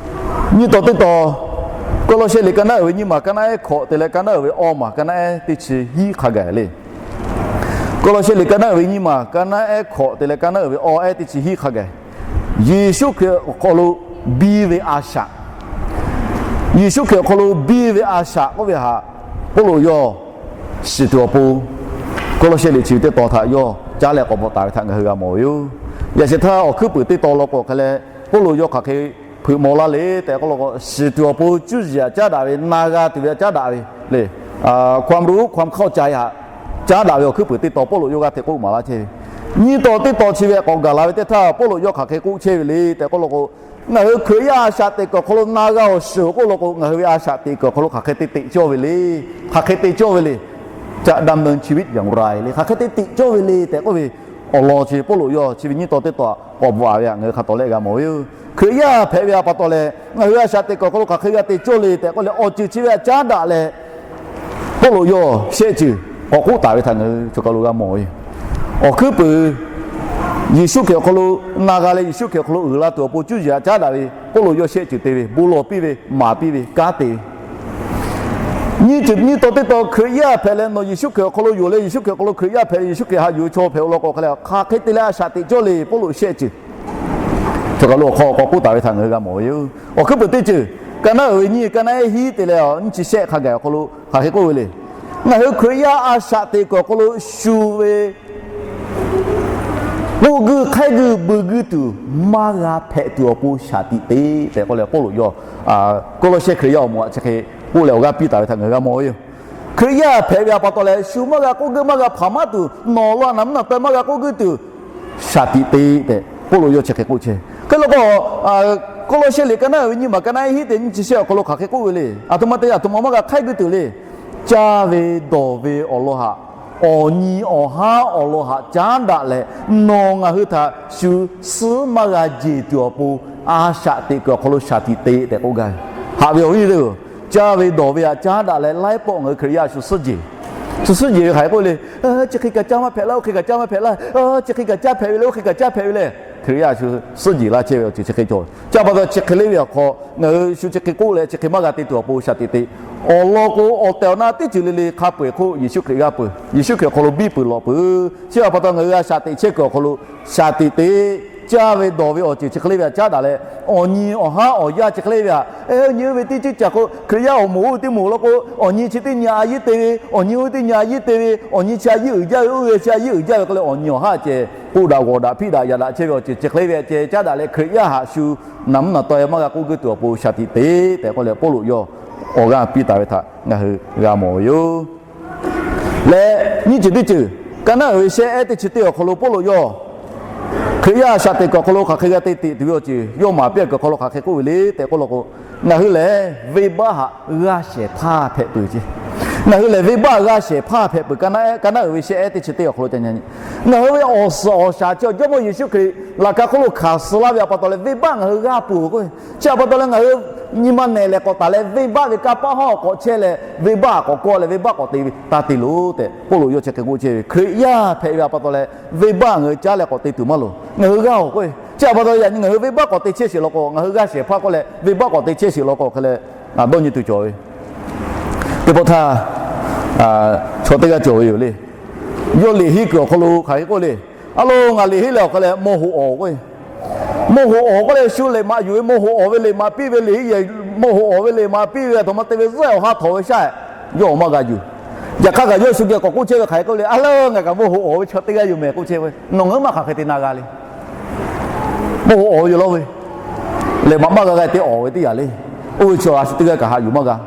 Nyiˇ taw teˇ taw, Kawˇlawˇshehˇ liꞈ ka naˉ uiˍ ve nyiˇ maˬ ka naˉ ehˉ hkawꞈ te leh ka naˉ uiˍ ve awˇ maˬ ka naˉ ehˉ teˇ chi hiˉ hk'a gaˬ le. Kawˇlawˇshehˇ liꞈ ka naˉ uiˍ ve nyiˇ maˬ ka naˉ ehˉ hkawꞈ te leh ka naˉ uiˍ ve awˇ ehˉ teˇ chi hiˉ hk'a gaˬ, Yeˍsuˆ Hkriꞈ awˬ hk'aw lo biˇ ve a shaꞈ, Yeˍsuˆ Hkriꞈ awˬ hk'aw lo biˇ ve a shaꞈ k'oˆ ve htaꞈ Pawˇluꞈ yawˇ shiˍ tuˬ awˬ pon, Kawˇlawˇshehˇ liꞈ chi ve teˇ taw htaꞈ yawˇ caˉ leh k'awꞈ bvuhꞈ taˍ ve htaꞈ ngaˬ hui g'a mawˬ ve yoˬ. Yaꞈ shehˍ htaˇ awˬ hkuiˉ puiˍ teˇ taw law k'o hk'a leh, Pawˇluꞈ yawˇ hk'aˬ hk'e hpeuꞈ maw laˇ le tehꞈ k'oˆ law k'o, shiˍ tuˬ awˬ pon cuˇ yiˍ htaꞈ caˉ daꞈ ve, na g'a tuˬ ve htaꞈ caˉ daꞈ ve le, ความรู้ ความเข้าใจ htaꞈ caˉ daꞈ ve awˬ hkuiˉ puiˍ teˇ taw Pawˇluꞈ yawˇ g'aˇ hteꞈ k'oˆ maˍ laˇ chehˇ ve. Nyiˇ taw teˇ taw chi ve k'awꞈ gaˬ la ve teˇ htaˇ Pawˇluꞈ yawˇ hk'aˬ hk'e k'oˆ chehˇ ve le tehꞈ k'oˆ law k'o, ngaˬ hui Hkriꞈ yaˇ a shaꞈ teꞈ kuiˬ awˬ hk'aw lo na g'a awˬ shiˍ k'oˆ law k'o, ngaˬ hui ve a shaꞈ teꞈ kuiˬ awˬ hk'aw lo hk'aˬ hk'e te teꞈ cawˇ ve le, hk'aˬ hk'e te cawˇ ve le, caꞈ ดำเนินชีวิตอย่างไร le, hk'aˬ hk'e te teꞈ cawˇ ve le tehꞈ k'oˆ ve awˬ lawn chi Pawˇluꞈ yawˇ chi ve nyiˇ taw teˇ taw k'awꞈ bvuhꞈ ve htaꞈ ngaˬ hui hk'a tawˍ lehˆ g'a mawˬ ve yoˬ. Hkriꞈ yaˇ hpehꞈ ve htaꞈ pa taw leh ngaˬ hui a shaꞈ teꞈ kuiˬ awˬ hk'aw lo hk'aˬ hk'e g'a te cawˇ le tehꞈ k'oˆ leh, awˬ ceuˬ chi ve htaꞈ caˉ daꞈ leh Pawˇluꞈ yawˇ shehˆ ceuˬ k'awꞈ k'oˆ taˍ ve htaꞈ ngaˬ hui choˬ kaˬ lo g'a mawˬ ve yoˬ. Awˬ hkuiˉ puiˍ, Yeˍsuˆ Hkriꞈ awˬ hk'aw lo na g'a leh Yeˍsuˆ Hkriꞈ awˬ hk'aw lo uiˍ la tuˬ awˬ pon cuˇ yiˍ htaꞈ caˉ daꞈ ve Pawˇluꞈ yawˇ shehˆ ceuˬ te ve, bon lawˬ piˇ ve, maˍ piˇ ve, kanˉ te ve. Nyiˇ ceuˬ, nyiˇ taw teˇ taw Hkriꞈ yaˇ hpehꞈ leh nawˬ Yeˍsuˆ Hkriꞈ awˬ hk'aw lo yoˬ leh Yeˍsuˆ Hkriꞈ awˬ hk'aw lo Hkriꞈ yaˇ hpehꞈ leh Yeˍsuˆ Hkriꞈ haꞈ yuˬ ve chaw hpehꞈ-o law k'o hk'a leh hk'aˬ hk'e te leh a shaꞈ teꞈ cawˇ le Pawˇluꞈ shehˆ ceuˬ choˬ kaˬ lo awˬ hk'aw k'awꞈ k'oˆ taˍ ve htaꞈ ngaˬ hui g'a mawˬ ve yoˬ. Awˬ hkuiˉ puiˍ teˇ ceuˬ, ka naˉ uiˍ ve nyiˇ, ka naˉ ehˉ hiˉ te leh nyiˇ chi shehˆ hk'a gaˬ awˬ hk'aw lo hk'aˬ hk'e k'oˆ ve le. Ngaˬ hui Hkriꞈ yaˇ a shaꞈ teꞈ kuiˬ awˬ hk'aw lo shu ve k'oˆ guiˇ hk'aiˉ guiˇ beu guiˇ tuˬ maˇ g'a hpehꞈ tuˬ awˬ pon shaˍ tiꞈ te tehꞈ k'oˆ leh Pawˇluꞈ yawˇ Kawˇlawˇshehˇ Hkriꞈ yaˇ awˬ moˍ aꞈ chi hk'e k'oˆ leh awˬ g'aˇ piˇ taˍ ve htaꞈ ngaˬ hui g'a mawˬ ve yoˬ. Hkriꞈ yaˇ hpehꞈ ve htaꞈ pa taw leh shu maˇ g'a k'oˆ guiˇ maˇ g'a hpaˍ maˇ tuˬ, nawˬ lawn naˬ mvuhˇ naˬ taweh maˇ g'a k'oˆ guiˇ tuˬ shaˍ tiꞈ te tehꞈ Pawˇluꞈ yawˇ chi hk'e k'oˆ chehˇ. Hk'e law k'o, Kawˇlawˇshehˇ liꞈ ka naˉ uiˍ ve nyiˇ maˬ ka naˉ ehˉ hiˉ te nyiˇ chi shehˆ awˬ hk'aw lo hk'aˬ hk'e k'oˆ ve le. Aˬ htoꞈ ma te, aˬ htoꞈ ma maˇ g'a hk'aiˉ guiˇ tuˬ le. Caˇ ve dawˬ ve awˬ lawn htaꞈ, awˬ nyi awˬ haˉ awˬ lawn htaꞈ caˉ daꞈ leh, nawˬ ngaˬ hui htaꞈ shu suhˉ maˇ g'a jeˬ tuˬ awˬ pon a shaꞈ teꞈ kuiˬ awˬ hk'aw lo shaˍ tiꞈ te tehꞈ k'oˆ gaˇ ve. Haꞈ ve awˬ viˉ teˇ g'aˇ, caˇ ve dawˬ ve htaꞈ caˉ daꞈ leh laiˉ pawˆ ngaˬ hui Hkriꞈ yaˇ shu suhˉ jeˬ, shu suhˉ jeˬ ve hk'aˬ hk'e k'oˆ le. Chi hk'e kaꞈ caˇ maˇ hpehꞈ laˇ, oˇ hk'e kaꞈ caˇ maˇ hpehꞈ laˇ, chi hk'e kaꞈ caˇ hpehꞈ ve le, oˇ hk'e kaꞈ caˇ hpehꞈ ve le. Hkriꞈ yaˇ shu suhˉ jeˬ laˇ chehˇ ve awˬ ceuˬ chi hk'e cawˬ. Chi pa taw chi hk'e le ve awˬ hk'aw ngaˬ hui shu chi hk'e k'oˆ leh chi hk'e maˇ g'a te tuˬ awˬ pon shaˍ tiꞈ te. Awˬ lawn k'o, awˬ tehˬ awˬ na teˇ ceuˬ le le hk'a peu-eˬ hk'oˆ Yeˍsuˆ Hkriꞈ g'a peuˬ. Yeˍsuˆ Hkriꞈ awˬ hk'aw lo biˇ peuˬ lawꞈ peuˬ. Chi pa taw ngaˬ hui a shaꞈ teꞈ chehˇ kuiˬ awˬ hk'aw lo shaˍ tiꞈ te. caˇ ve dawˬ ve awˬ ceuˬ chi hk'e le ve htaꞈ caˉ daꞈ leh, awˬ nyi awˬ haˉ awˬ yanˇ chi hk'e le ve htaꞈ, nyi oˇ ve teˇ ceuˬ caˬ k'o, Hkriꞈ yaˇ awˬ moˍ oˇ ve teˇ moˍ law k'o, awˬ nyi chi teˇ nyi a yiˉ te ve, awˬ nyi oˇ ve teˇ nyi a yiˉ te ve, awˬ nyi chi a yiˉ uiˍ jaˇ ve, oˇ ve chi a yiˉ uiˍ jaˇ ve k'oˆ leh, awˬ nyi awˬ haˉ ceh k'oˆ daꞈ g'awˬ daꞈ hpiˇ daˇ yaꞈ daꞈ chehˇ ve awˬ ceuˬ chi hk'e le ve htaꞈ ceh caˉ daꞈ leh, Hkriꞈ yaˇ haꞈ shu naˬ mvuhˇ naˬ taw e maˇ g'a k'oˆ geuˇ tuˬ awˬ pon shaˍ tiꞈ te tehꞈ k'oˆ leh, Pawˇluꞈ yawˇ awˬ g'aˇ piˇ taˍ ve htaꞈ ngaˬ hui g'a mawˬ ve yoˬ. Leh nyiˇ ceuˬ teˇ ceuˬ, ka naˉ uiˍ ve shehˆ ehˉ teˇ chi teˇ awˬ hk'aw lo Pawˇluꞈ yawˇ Hkriꞈ yaˇ shaꞈ teꞈ kuiˬ awˬ hk'aw lo hk'aˬ hk'e g'a te teꞈ tuˬ ve awˬ ceuˬ yawˇ maˍ piˇ kuiˬ awˬ hk'aw lo hk'aˬ hk'e k'oˆ ve le tehꞈ k'oˆ law k'o, ngaˬ hui lehˬ venˇbaˆ htaꞈ g'aˇ shehˍ hpaˇ hpehꞈ peuˬ ce. Ngaˬ hui lehˬ venˇbaˆ g'aˇ shehˍ hpaˇ hpehꞈ peuˬ. Ka naˉ uiˍ ve shehˆ ehˉ teˇ chi teˇ awˬ hk'aw lo ca nyi, ngaˬ hui ve awˬ suhˍ awˬ shaˍ chi awˬ Jawˇmawˇ Yeˍsuˆ Hkriꞈ laꞈ ka hk'oˆ lo hkanˍ suh laˇ ve a pa taw leh venˇbaˆ ngaˬ hui g'aˇ peuˬ k'o, chi a pa taw leh ngaˬ hui nyi ma nehˬ lehˬ k'awꞈ taˍ leh, venˇbaˆ ve kanˇ paˆ hawˉ k'awꞈ chehˇ leh, venˇbaˆ k'awꞈ kawˆ leh venˇbaˆ k'awꞈ te ve taˇ te loˬ tehꞈ Pawˇluꞈ yawˇ chi hk'e k'oˆ chehˇ ve. Hkriꞈ yaˇ hpehꞈ ve a pa taw leh venˇbaˆ ngaˬ hui caˉ leh k'awꞈ te tuˬ maˇ loˍ. Ngaˬ hui g'aˇ oˬ k'o, chi a pa taw yaꞈ nyi ngaˬ hui venˇbaˆ k'awꞈ te chehˇ sheˍ law k'o, ngaˬ hui g'aˇ shehˍ hpaˇ k'oˆ leh venˇbaˆ k'awꞈ te chehˇ sheˍ law k'o hk'e leh, dawˇ nyi tuˬ cawˬ ve teˇ pawˆ htaˇ, chaw teˇ g'aˇ cawˬ ve yoˬ le. Yawˇ liꞈ henˇ kuiˬ awˬ hk'aw lo hk'aˬ hk'e k'oˆ le, A lo, ngaˬ liꞈ henˇ leh awˬ hk'e leh mawˇ hoꞈ awˬ k'o, mawˇ hoꞈ awˬ k'oˆ leh shu lehˬ maꞈ yuˬ ve mawˇ hoꞈ awˬ ve liꞈ maꞈ piˇ ve liꞈ henˇ yehˬ, mawˇ hoꞈ awˬ ve liꞈ maꞈ piˇ ve a htoꞈ ma te ve zuhˆ awˬ ha htawꞈ ve shaˆ, yawˇ awˬ maˇ g'a yuˬ. Yaꞈ hk'aˇ kaꞈ yawˇ shu geh k'awꞈ k'oˆ chehˇ ve hk'aˬ hk'e k'oˆ le, A lo, ngaˬ kaꞈ mawˇ hoꞈ awˬ ve chaw teˇ g'aˇ yoˬ mehˍ k'oˆ chehˇ ve. Nawˬ ngaˬ hui maˇ hk'aˬ hk'e te na g'a le. Mawˇ hoꞈ awˬ ve yoˬ law ve, lehˬ maꞈ maˇ g'a g'a te awˬ ve teˇ yanˇ le. Oˇ ve chaw a shu teˇ g'aˇ kaꞈ haꞈ yuˬ maˇ g'a.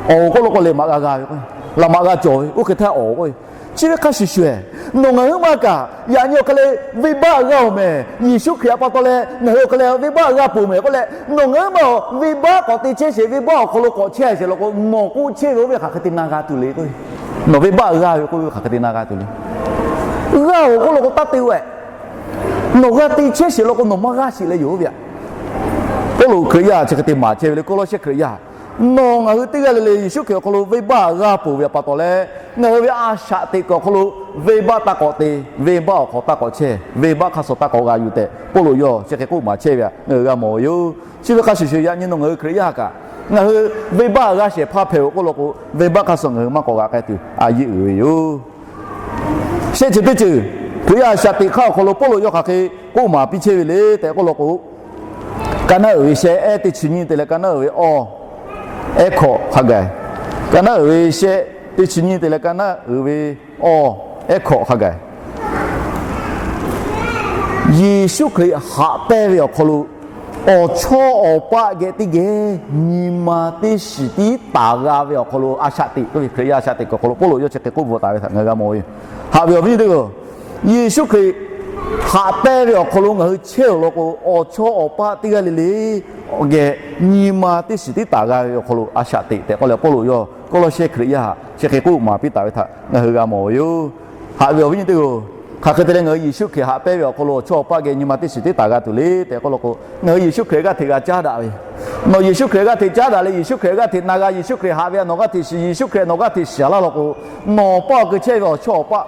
Awˬ k'oˆ lo k'o lehˬ maꞈ g'a g'a ve k'o, laꞈ maꞈ g'a cawˬ ve oˇ hk'e htaˇ awˬ k'o, chi ve hk'a shuˍ shuˍ, nawˬ ngaˬ hui maˇ kaꞈ yaꞈ nyi awˬ hk'e leh venˇbaˆ g'a oˬ mehˍ. Yeˍsuˆ Hkriꞈ a pa taw leh ngaˬ hui awˬ hk'e leh venˇbaˆ g'a peuˬ mehˍ k'oˆ leh, nawˬ ngaˬ hui maˇ venˇbaˆ k'awꞈ te chehˇ sheˍ, venˇbaˆ awˬ hk'aw lo k'awꞈ chehˇ sheˍ law k'o, nawˬ k'oˆ chehˇ ve oˇ ve hk'aˬ hk'e te na g'a tuˬ le k'o, nawˬ venˇbaˆ g'a ve k'oˆ ve hk'aˬ hk'e te na g'a tuˬ le. G'a oˬ k'oˆ lo k'o taˇ te oˬ ehˍ. Nawˬ g'a te chehˇ sheˍ law k'o nawˬ maˇ g'aˇ sheˍ leh yoˬ ve aꞈ. Pawˇluꞈ Hkriꞈ yaˇ chi hk'e te maˍ chehˇ ve le. Kawˇlawˇsehˇ Hkriꞈ yaˇ, nawˬ ngaˬ hui teˇ g'aˇ le le Yeˍsuˆ Hkriꞈ awˬ hk'aw lo venˇbaˆ g'a peuˬ ve a pa taw leh, ngaˬ hui ve a shaꞈ teꞈ kuiˬ awˬ hk'aw lo venˇbaˆ taˇ k'awꞈ te, venˇbaˆ awˬ hk'aw taˇ k'awꞈ chehˇ, venˇbaˆ hk'aˇ suh taˇ k'awꞈ g'a yuˬ tehꞈ Pawˇluꞈ yawˇ chi hk'e k'oˆ maˍ chehˇ ve aꞈ ngaˬ hui g'a mawˬ ve yoˬ. Chi ve hk'a shuˍ shuˍ yaꞈ nyi nawˬ ngaˬ hui Hkriꞈ yaˇ kaꞈ, ngaˬ hui venˇbaˆ g'a shehˍ hpaˇ hpehꞈ oˬ k'oˆ lo k'o, venˇbaˆ hk'aˇ suh ngaˬ hui maˇ k'awꞈ g'a k'ai tuˬ a yeˇ uiˍ ve yoˬ. Shehˆ chi teˇ ceuˬ, Hkriꞈ yaˇ shaꞈ teꞈ hk'aˇ awˬ hk'aw lo Pawˇluꞈ yawˇ hk'aˬ hk'e k'oˆ maˍ piˇ chehˇ ve le tehꞈ k'oˆ lo k'o, ka naˉ uiˍ ve shehˆ ehˉ teˇ chi nyiˇ te leh ka naˉ uiˍ ve awˇ ehˉ hkawꞈ hk'a gaˬ, ka naˉ uiˍ ve shehˆ teˇ chi nyiˇ te leh ka naˉ uiˍ ve awˇ ehˉ hkawꞈ hk'a gaˬ, Yeˍsuˆ Hkriꞈ haꞈ pehnˇ ve awˬ hk'aw lo awˬ chawˇ awˬ paˆ geh teˇ geh nyi ma teˇ shiˍ tiˉ taˍ g'a ve awˬ hk'aw lo a shaꞈ teꞈ k'oˆ ve, Hkriꞈ yaˇ a shaꞈ teꞈ kuiˬ awˬ hk'aw lo Pawˇluꞈ yawˇ chi hk'e k'oˆ bvuhꞈ taˍ ve htaꞈ ngaˬ hui g'a mawˬ ve yoˬ. Haꞈ ve awˬ viˉ nyi teˇ hpaˍ-oˬ, Yeˍsuˆ Hkriꞈ haꞈ pehnˇ ve awˬ hk'aw lo ngaˬ hui chehˇ oˬ law k'o, awˬ chawˇ awˬ paˆ teˇ g'aˇ le le geh nyi ma teˇ shiˍ tiˉ taˍ g'a ve awˬ hk'aw lo a shaꞈ teꞈ tehꞈ k'oˆ leh Pawˇluꞈ yawˇ Kawˇlawˇsehˇ Hkriꞈ yaˇ htaꞈ chi hk'e k'oˆ maˍ piˇ taˍ ve htaꞈ ngaˬ hui g'a mawˬ ve yoˬ. Haꞈ ve awˬ viˉ nyi teˇ hpaˍ-oˬ, hk'aˬ hk'e te leh ngaˬ hui Yeˍsuˆ Hkriꞈ haꞈ pehnˇ ve awˬ hk'aw lo awˬ chawˇ awˬ paˆ geh nyi ma teˇ shiˍ tiˉ taˍ g'a tuˬ le tehꞈ k'oˆ lo k'o, ngaˬ hui Yeˍsuˆ Hkriꞈ g'aˇ hteꞈ g'a caˉ daꞈ ve, nawˬ Yeˍsuˆ Hkriꞈ g'aˇ hteꞈ caˉ daꞈ leh Yeˍsuˆ Hkriꞈ g'aˇ hteꞈ na g'a, Yeˍsuˆ Hkriꞈ haꞈ ve a nawˬ g'aˇ hteꞈ shiˍ, Yeˍsuˆ Hkriꞈ nawˬ g'aˇ hteꞈ shiˍ laˇ law k'o, nawˬ paˆ awˬ keu chehˇ ve awˬ chawˇ awˬ paˆ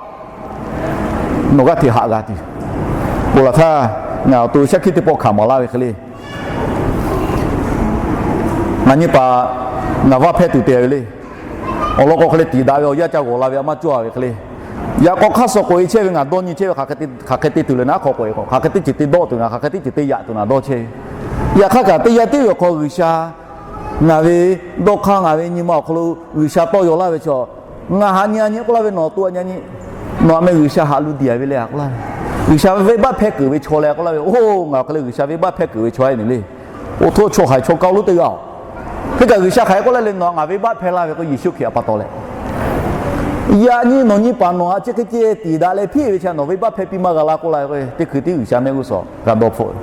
nawˬ g'aˇ hteꞈ haꞈ g'a tuˬ. Bon laˬ htaˇ, ngaˬ awˬ to shaˉ hkiˆ teˇ pawˆ hkanˍ maˍ laˇ ve hk'e le, ngaˬ nyi paˍ ngaˬ vaˇ hpehˇ tuˬ te ve le. Awˬ lawn k'o hk'e le, tiˍ daꞈ ve awˬ yanˇ ca g'awˬ la ve a maˇ cawˇ ve hk'e le. Yaꞈ k'aw hk'aˇ suh k'oꞈ e chehˇ ve ngaˬ dawˇ nyi chehˇ ve, hk'aˬ hk'e te tuˬ leh naˉ hk'aw k'oꞈ e k'o, hk'aˬ hk'e teˇ ceuˬ te dawˆ tuˬ ngaˬ, hk'aˬ hk'e teˇ ceuˬ te yaꞈ tuˬ ngaˬ dawˇ chehˇ ve. Yaꞈ hk'aˇ kaꞈ teˇ yanˇ tiˉ ve awˬ hk'aw G'uiˬsha ngaˬ ve dawˇ hk'aˇ ngaˬ ve nyi ma awˬ hk'aw lo G'uiˬsha tawˇ yaw laˇ ve chaw, ngaˬ haꞈ nyi a nyi k'oˆ laˇ ve, nawˬ to a nyi a nyi, nawˬ a meh G'uiˬsha haꞈ lu diˬ a ve le a k'oˆ laˇ ve. G'uiˬsha ve venˇbaˆ hpehˇ keunˍ ve chaw leh a k'oˆ laˇ ve. Oˇ, ngaˬ awˬ hk'e le G'uiˬsha venˇbaˆ hpehˇ keunˍ ve chaw a nyi le. Oˇ htoˇ chaw haiˬ chaw kaˇ lo teˇ g'aˇ-oˬ. Hk'e kaꞈ G'uiˬsha hk'aˬ hk'e k'oˆ laˇ le, nawˬ ngaˬ venˇbaˆ hpehˇ laˇ ve k'o Yeˍsuˆ Hkriꞈ a pa taw leh, yaꞈ nyi nawˬ nyi paˍ nawˬ a chi hk'e ceh tiˍ daꞈ leh hpiˇ ve chi nawˬ venˇbaˆ hpehˇ piˇ maˇ g'a laˇ k'oˆ laˇ ve k'o, teˇ hkui tiˉ G'uiˬsha mehˆ g'uˇ suhˍ g'a dawˇ hpfuhˆ ve.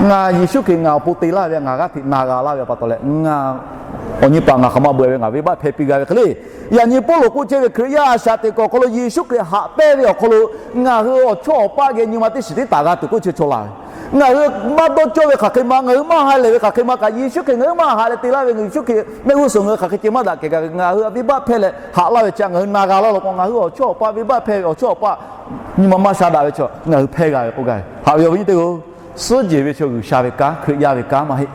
Ngaˬ Yeˍsuˆ Hkriꞈ ngaˬ awˬ pon te laˇ ve ngaˬ g'aˇ hteꞈ na g'a laˇ ve a pa taw leh, ngaˬ awˬ nyi paˍ ngaˬ hk'aˬ ma beuꞈ ve ngaˬ venˇbaˆ hpehˇ piˇ g'a ve hk'e le. Yaꞈ nyi Pawˇluꞈ k'oˆ chehˇ ve Hkriꞈ yaˇ a shaꞈ teꞈ kuˬ awˬ hk'aw lo Yeˍsuˆ Hkriꞈ haꞈ pehnˇ ve awˬ hk'aw lo ngaˬ hui awˬ chawˇ awˬ paˆ geh nyi ma teˇ shiˍ tiˉ taˍ g'a tuˬ k'oˆ chi chaw laˬ ve. Ngaˬ hui maˇ dawˇ cawˇ ve hk'aˬ hk'e ma, ngaˬ hui maˇ ha lehˬ ve hk'aˬ hk'e ma kaꞈ, Yeˍsuˆ Hkriꞈ ngaˬ hui maˇ haꞈ leh te laˇ ve, Yeˍsuˆ Hkriꞈ mehˆ g'uˇ suhˍ ngaˬ hui hk'aˬ hk'e ceh maˇ daꞈ kehˬ kaꞈ, ngaˬ hui a venˇbaˆ hpehˇ leh haꞈ laˇ ve chi ngaˬ hui na g'a laˇ law k'o, ngaˬ hui awˬ chawˇ awˬ paˆ venˇbaˆ hpehˇ ve awˬ chawˇ awˬ paˆ nyi ma maˇ sha daꞈ ve chaw ngaˬ hui hpehˇ g'a ve k'oˆ gaˇ ve. Haꞈ ve awˬ viˉ nyi teˇ hpaˍ-oˬ, suhˉ jehˬ ve chaw G'uiˬsha ve kanˉ, Hkriꞈ yaˇ ve kanˉ maˇ heˆ.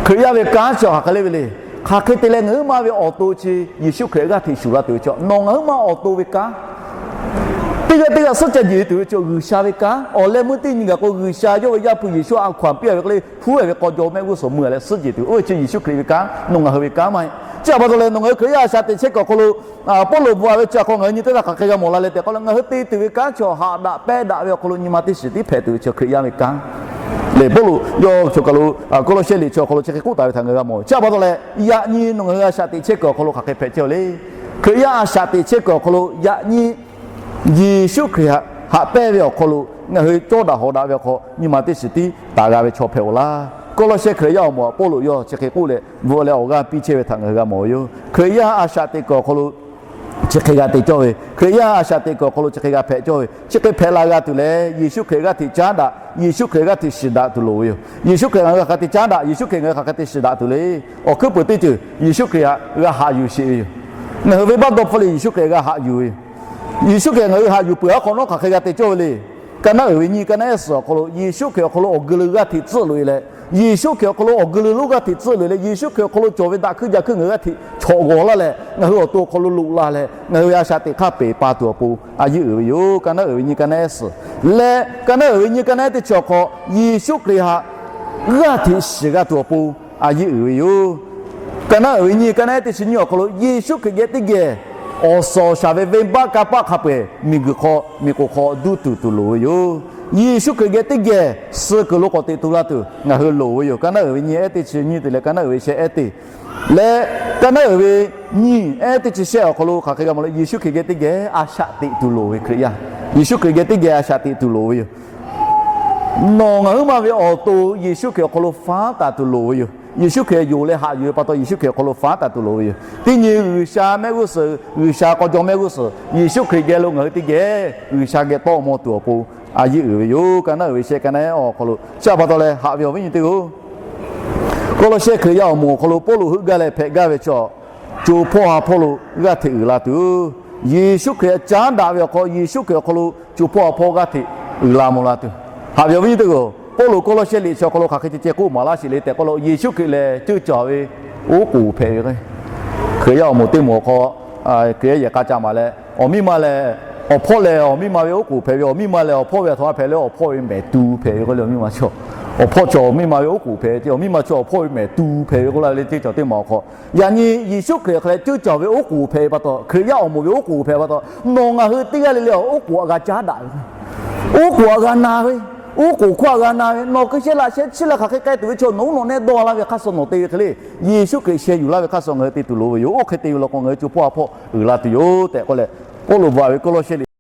Hkriꞈ yaˇ ve kanˉ chi hk'aˬ hk'e le ve le. Hk'aˬ hk'e te leh ngaˬ huiˉ maˇ ve awˬ to chi Yeˍsuˆ Hkriꞈ g'aˇ hteꞈ shuˍ g'a tuˬ ve chaw, nawˬ ngaˬ huiˉ maˇ awˬ to ve kanˉ Teˇ g'aˇ teˇ g'aˇ suhˉ ceh jeˬ tuˬ ve chi G'uiˬsha ve kanˉ. Awˬ leh meuˇ teˇ nyi gaˬ k'o, G'uiˬsha yawˇ ve Yaˇ hpu Yeˍsuˆ a hkaw-anˬ piˇ ve hk'e le, huˉ ve k'aw jaw mehˆ g'uˇ suhˍ mui leh suhˉ jeˬ tuˬ, oˇ ve chi Yeˍsuˆ Hkriꞈ ve kanˉ, nawˬ ngaˬ hui ve kanˉ maˇ heˆ. Chi htaꞈ pa taw leh, nawˬ ngaˬ hui Hkriꞈ yaˇ a shaꞈ teꞈ chehˇ kuiˬ awˬ hk'aw lo, Pawˇluꞈ bvuhꞈ ve chi hk'aw ngaˬ hui nyi teˇ g'aˇ hk'aˬ hk'e g'a mawˬ la le tehꞈ k'oˆ leh, ngaˬ hui te tuˬ ve kanˉ chi haꞈ daꞈ pehˇ daꞈ ve awˬ hk'aw lo nyi ma teˇ shiˍ tiˉ hpehꞈ tuˬ ve chi Hkriꞈ yaˇ ve kanˉ le. Pawˇluꞈ yawˇ chi kaˬ lo Kawˇlawˇsehˇ liꞈ chi awˬ hk'aw lo chi hk'e k'oˆ taˍ ve htaꞈ ngaˬ hui g'a mawˬ. Chi htaꞈ pa taw leh, yaꞈ nyi nawˬ ngaˬ hui a shaꞈ teꞈ chehˇ kuiˬ awˬ hk'aw lo hk'aˬ hk'e hpehꞈ chehˇ le. Hkriꞈ yaˇ a shaꞈ teꞈ chehˇ kuiˬ awˬ hk'aw lo yaꞈ nyi Yeˍsuˆ Hkriꞈ haꞈ pehˇ ve awˬ hk'aw lo ngaˬ hui cawˇ daꞈ hawˍ daꞈ ve awˬ hk'aw nyi ma teˇ shiˍ tiˉ taˍ g'a ve chaw hpehꞈ-oˬ laˇ. Kawˇlawˇsehˇ Hkriꞈ yaˇ awˬ moˍ Pawˇluꞈ yawˇ chi hk'e k'oˆ leh bvuhꞈ leh awˬ g'aˇ piˇ chehˇ ve htaꞈ ngaˬ hui g'a mawˬ ve yoˬ. Hkriꞈ yaˇ a shaꞈ teꞈ kuiˬ awˬ hk'aw lo chi hk'e g'a te cawˇ ve, Hkriꞈ yaˇ a shaꞈ teꞈ kuiˬ awˬ hk'aw lo chi hk'e g'a hpehꞈ cawˇ ve, chi hk'e hpehꞈ la g'a tuˬ leh, Yeˍsuˆ Hkriꞈ g'aˇ hteꞈ caˉ daꞈ, Yeˍsuˆ Hkriꞈ g'aˇ hteꞈ shiˍ daꞈ tuˬ loˍ ve yoˬ. Yeˍsuˆ Hkriꞈ ngaˬ hui hk'aˬ hk'e te caˉ daꞈ, Yeˍsuˆ Hkriꞈ ngaˬ hui hk'aˬ hk'e te shiˍ daꞈ tuˬ le. Awˬ hkuiˉ peuˬ teˇ ceuˬ Yeˍsuˆ Hkriꞈ htaꞈ g'a haꞈ yuˬ sheˍ ve yoˬ. Ngaˬ hui venˇbaˆ dawˇ hpfuhˇ leh Yeˍsuˆ Hkriꞈ g'a haꞈ yuˬ ve yoˬ. Yeˍsuˆ Hkriꞈ ngaˬ hui haꞈ yuˬ peuˬ aˉ hk'awꞈ nawˉ hk'aˬ hk'e g'a te cawˇ ve le. Ka naˉ uiˍ ve nyi, ka naˉ ehˉ suhˍ awˬ hk'aw lo Yeˍsuˆ Hkriꞈ awˬ hk'aw lo awˬ guiˬ lo g'aˇ hteꞈ tcuhˆ loꞈ e leh, Yeˍsuˆ Hkriꞈ awˬ hk'aw lo awˬ guiˬ lo g'aˇ hteꞈ tcuhˆ loꞈ e leh, Yeˍsuˆ Hkriꞈ awˬ hk'aw lo cawˬ ve daꞈ hkuiˇ jaˇ hkuiˇ ngaˬ hui g'aˇ hteꞈ chawꞈ g'awˬ laˇ leh, ngaˬ hui awˬ to awˬ hk'aw lo loꞈ la leh, ngaˬ hui ve a shaꞈ teꞈ hk'aˇ peˬ pa tuˬ awˬ pon a yeˇ uiˍ ve yoˬ. Ka naˉ uiˍ ve nyi, ka naˉ ehˉ suhˍ leh ka naˉ uiˍ ve nyi, ka naˉ ehˉ teˇ chi awˬ hk'aw Yeˍsuˆ Hkriꞈ htaꞈ g'aˇ hteꞈ shiˍ g'a tuˬ awˬ pon a yeˇ uiˍ ve yoˬ. Ka naˉ uiˍ ve nyi, ka naˉ ehˉ teˇ chi nyiˇ awˬ hk'aw lo Yeˍsuˆ Hkriꞈ geh teˇ geh awˬ suhˍ awˬ shaˍ ve venˇbaˆ kanˇ paˆ hk'a peu-eˬ miˬguiˬ hk'aw miˬ k'oˍ hk'aw duˇ tuˬ tuˬ loˍ ve yoˬ. Yeˍsuˆ Hkriꞈ geh teˇ geh suh kuiˬ lo k'awꞈ teꞈ tu la tuˬ ngaˬ hui loˍ ve yoˬ. Ka naˉ uiˍ ve nyi ehˉ teˇ chi nyiˇ tuˬ leh ka naˉ uiˍ ve shehˆ ehˉ teˇ leh ka naˉ uiˍ ve nyi ehˉ teˇ chi shehˆ awˬ hk'aw lo hk'aˬ hk'e g'a mawˬ le, Yeˍsuˆ Hkriꞈ geh teˇ geh a shaꞈ teꞈ tuˬ loˍ ve Hkriꞈ yaˇ, Yeˍsuˆ Hkriꞈ geh teˇ geh a shaꞈ teꞈ tuˬ loˍ ve yoˬ. Nawˬ ngaˬ huiˉ ma ve awˬ to Yeˍsuˆ Hkriꞈ awˬ hk'aw lo fanˉ taˍ tuˬ loˍ ve yoˬ. Yeˍsuˆ Hkriꞈ yonˍ leh haꞈ yuˬ ve pa taw, Yeˍsuˆ Hkriꞈ awˬ hk'aw lo fanˉ taˍ tuˬ loˍ ve yoˬ. Teˇ nyi G'uiˬsha mehˆ g'uˇ suhˍ, G'uiˬsha k'aw jaw mehˆ g'uˇ suhˍ Yeˍsuˆ Hkriꞈ geh lo ngaˬ hui teˇ geh G'uiˬsha geh tawˆ maw tuˬ awˬ pon a yeˇ uiˍ ve yoˬ. Ka naˉ uiˍ ve shehˆ, ka naˉ ehˉ awˬ hk'aw lo. Chi htaꞈ pa taw leh haꞈ ve awˬ viˉ nyi teˇ hpaˍ-oˬ, Kawˇlawˇsehˇ Hkriꞈ yaˇ awˬ moˍ awˬ hk'aw lo Pawˇluꞈ heuˆ gaˇ leh hpehꞈ gaˇ ve chaw, co hpawˇ ha hpawˇ lo g'aˇ hteꞈ uiˍ la tuˬ, Yeˍsuˆ Hkriꞈ caˉ daꞈ ve awˬ hk'aw, Yeˍsuˆ Hkriꞈ awˬ hk'aw lo co hpawˇ ha hpawˇ g'aˇ hteꞈ uiˍ la mvuh la tuˬ. Haꞈ ve awˬ viˉ nyi teˇ hpaˍ-oˬ, Pawˇluꞈ Kawˇlawˇsehˇ liꞈ chi awˬ hk'aw lo hk'aˬ hk'e ceh ceh k'oˆ maˍ laˇ sheˍ le tehꞈ k'oˆ lo, Yeˍsuˆ Hkriꞈ lehˬ ceuˇ caˬ ve oˉ k'oˍ hpehꞈ ve k'o, Hkriꞈ yaˇ awˬ moˍ teˇ moˍ awˬ hk'aw Hkriꞈ yaˇ yehˬ k'a ca maˍ leh, awˬ miˇ ma lehˬ awˬ hpawˇ lehˬ awˬ miˇ ma ve oˉ k'oˍ hpehꞈ ve, awˬ miˇ ma lehˬ awˬ hpawˇ ve a htoꞈ ma hpehꞈ leh awˬ hpawˇ ve mehˍ tu hpehꞈ ve k'oˆ le, awˬ miˇ ma chaw, awˬ hpawˇ chaw awˬ miˇ ma ve oˉ k'oˍ hpehꞈ ve, awˬ miˇ ma chaw awˬ hpawˇ ve mehˍ tu hpehꞈ ve k'oˆ la ve le, ceuˇ caˬ teˇ moˍ awˬ hk'aw. Yaꞈ nyi Yeˍsuˆ Hkriꞈ hk'a leh ceuˇ caˬ ve oˉ k'oˍ hpehꞈ ve pa taw, Hkriꞈ yaˇ awˬ moˍ ve oˉ k'oˍ hpehꞈ pa taw, nawˬ ngaˬ hui teˇ g'aˇ le le oˉ k'oˍ htaꞈ g'a caˉ daꞈ ve, oˉ k'oˍ htaꞈ g'a na ve, oˉ k'oˍ hkawˇ htaꞈ g'a na ve, nawˬ hk'e shehˆ laꞈ shehˆ chiˇ la hk'aˬ hk'e k'ai tuˬ ve chaw nawˬ uˉ nawˬ nehˆ dawˇ laˇ ve hk'aˇ suh nawˬ te ve hk'e le, Yeˍsuˆ Hkriꞈ sheh yuˬ laˇ ve hk'aˇ suh ngaˬ hui te tuˬ loˍ ve yoˬ. Oˇ hk'e te ve law k'o ngaˬ hui co hpawˇ ha hpawˇ uiˍ la tuˬ yoˬ tehꞈ k'oˆ leh, Pawˇluꞈ bvuhꞈ ve Kawˇlawˇsehˇ liꞈ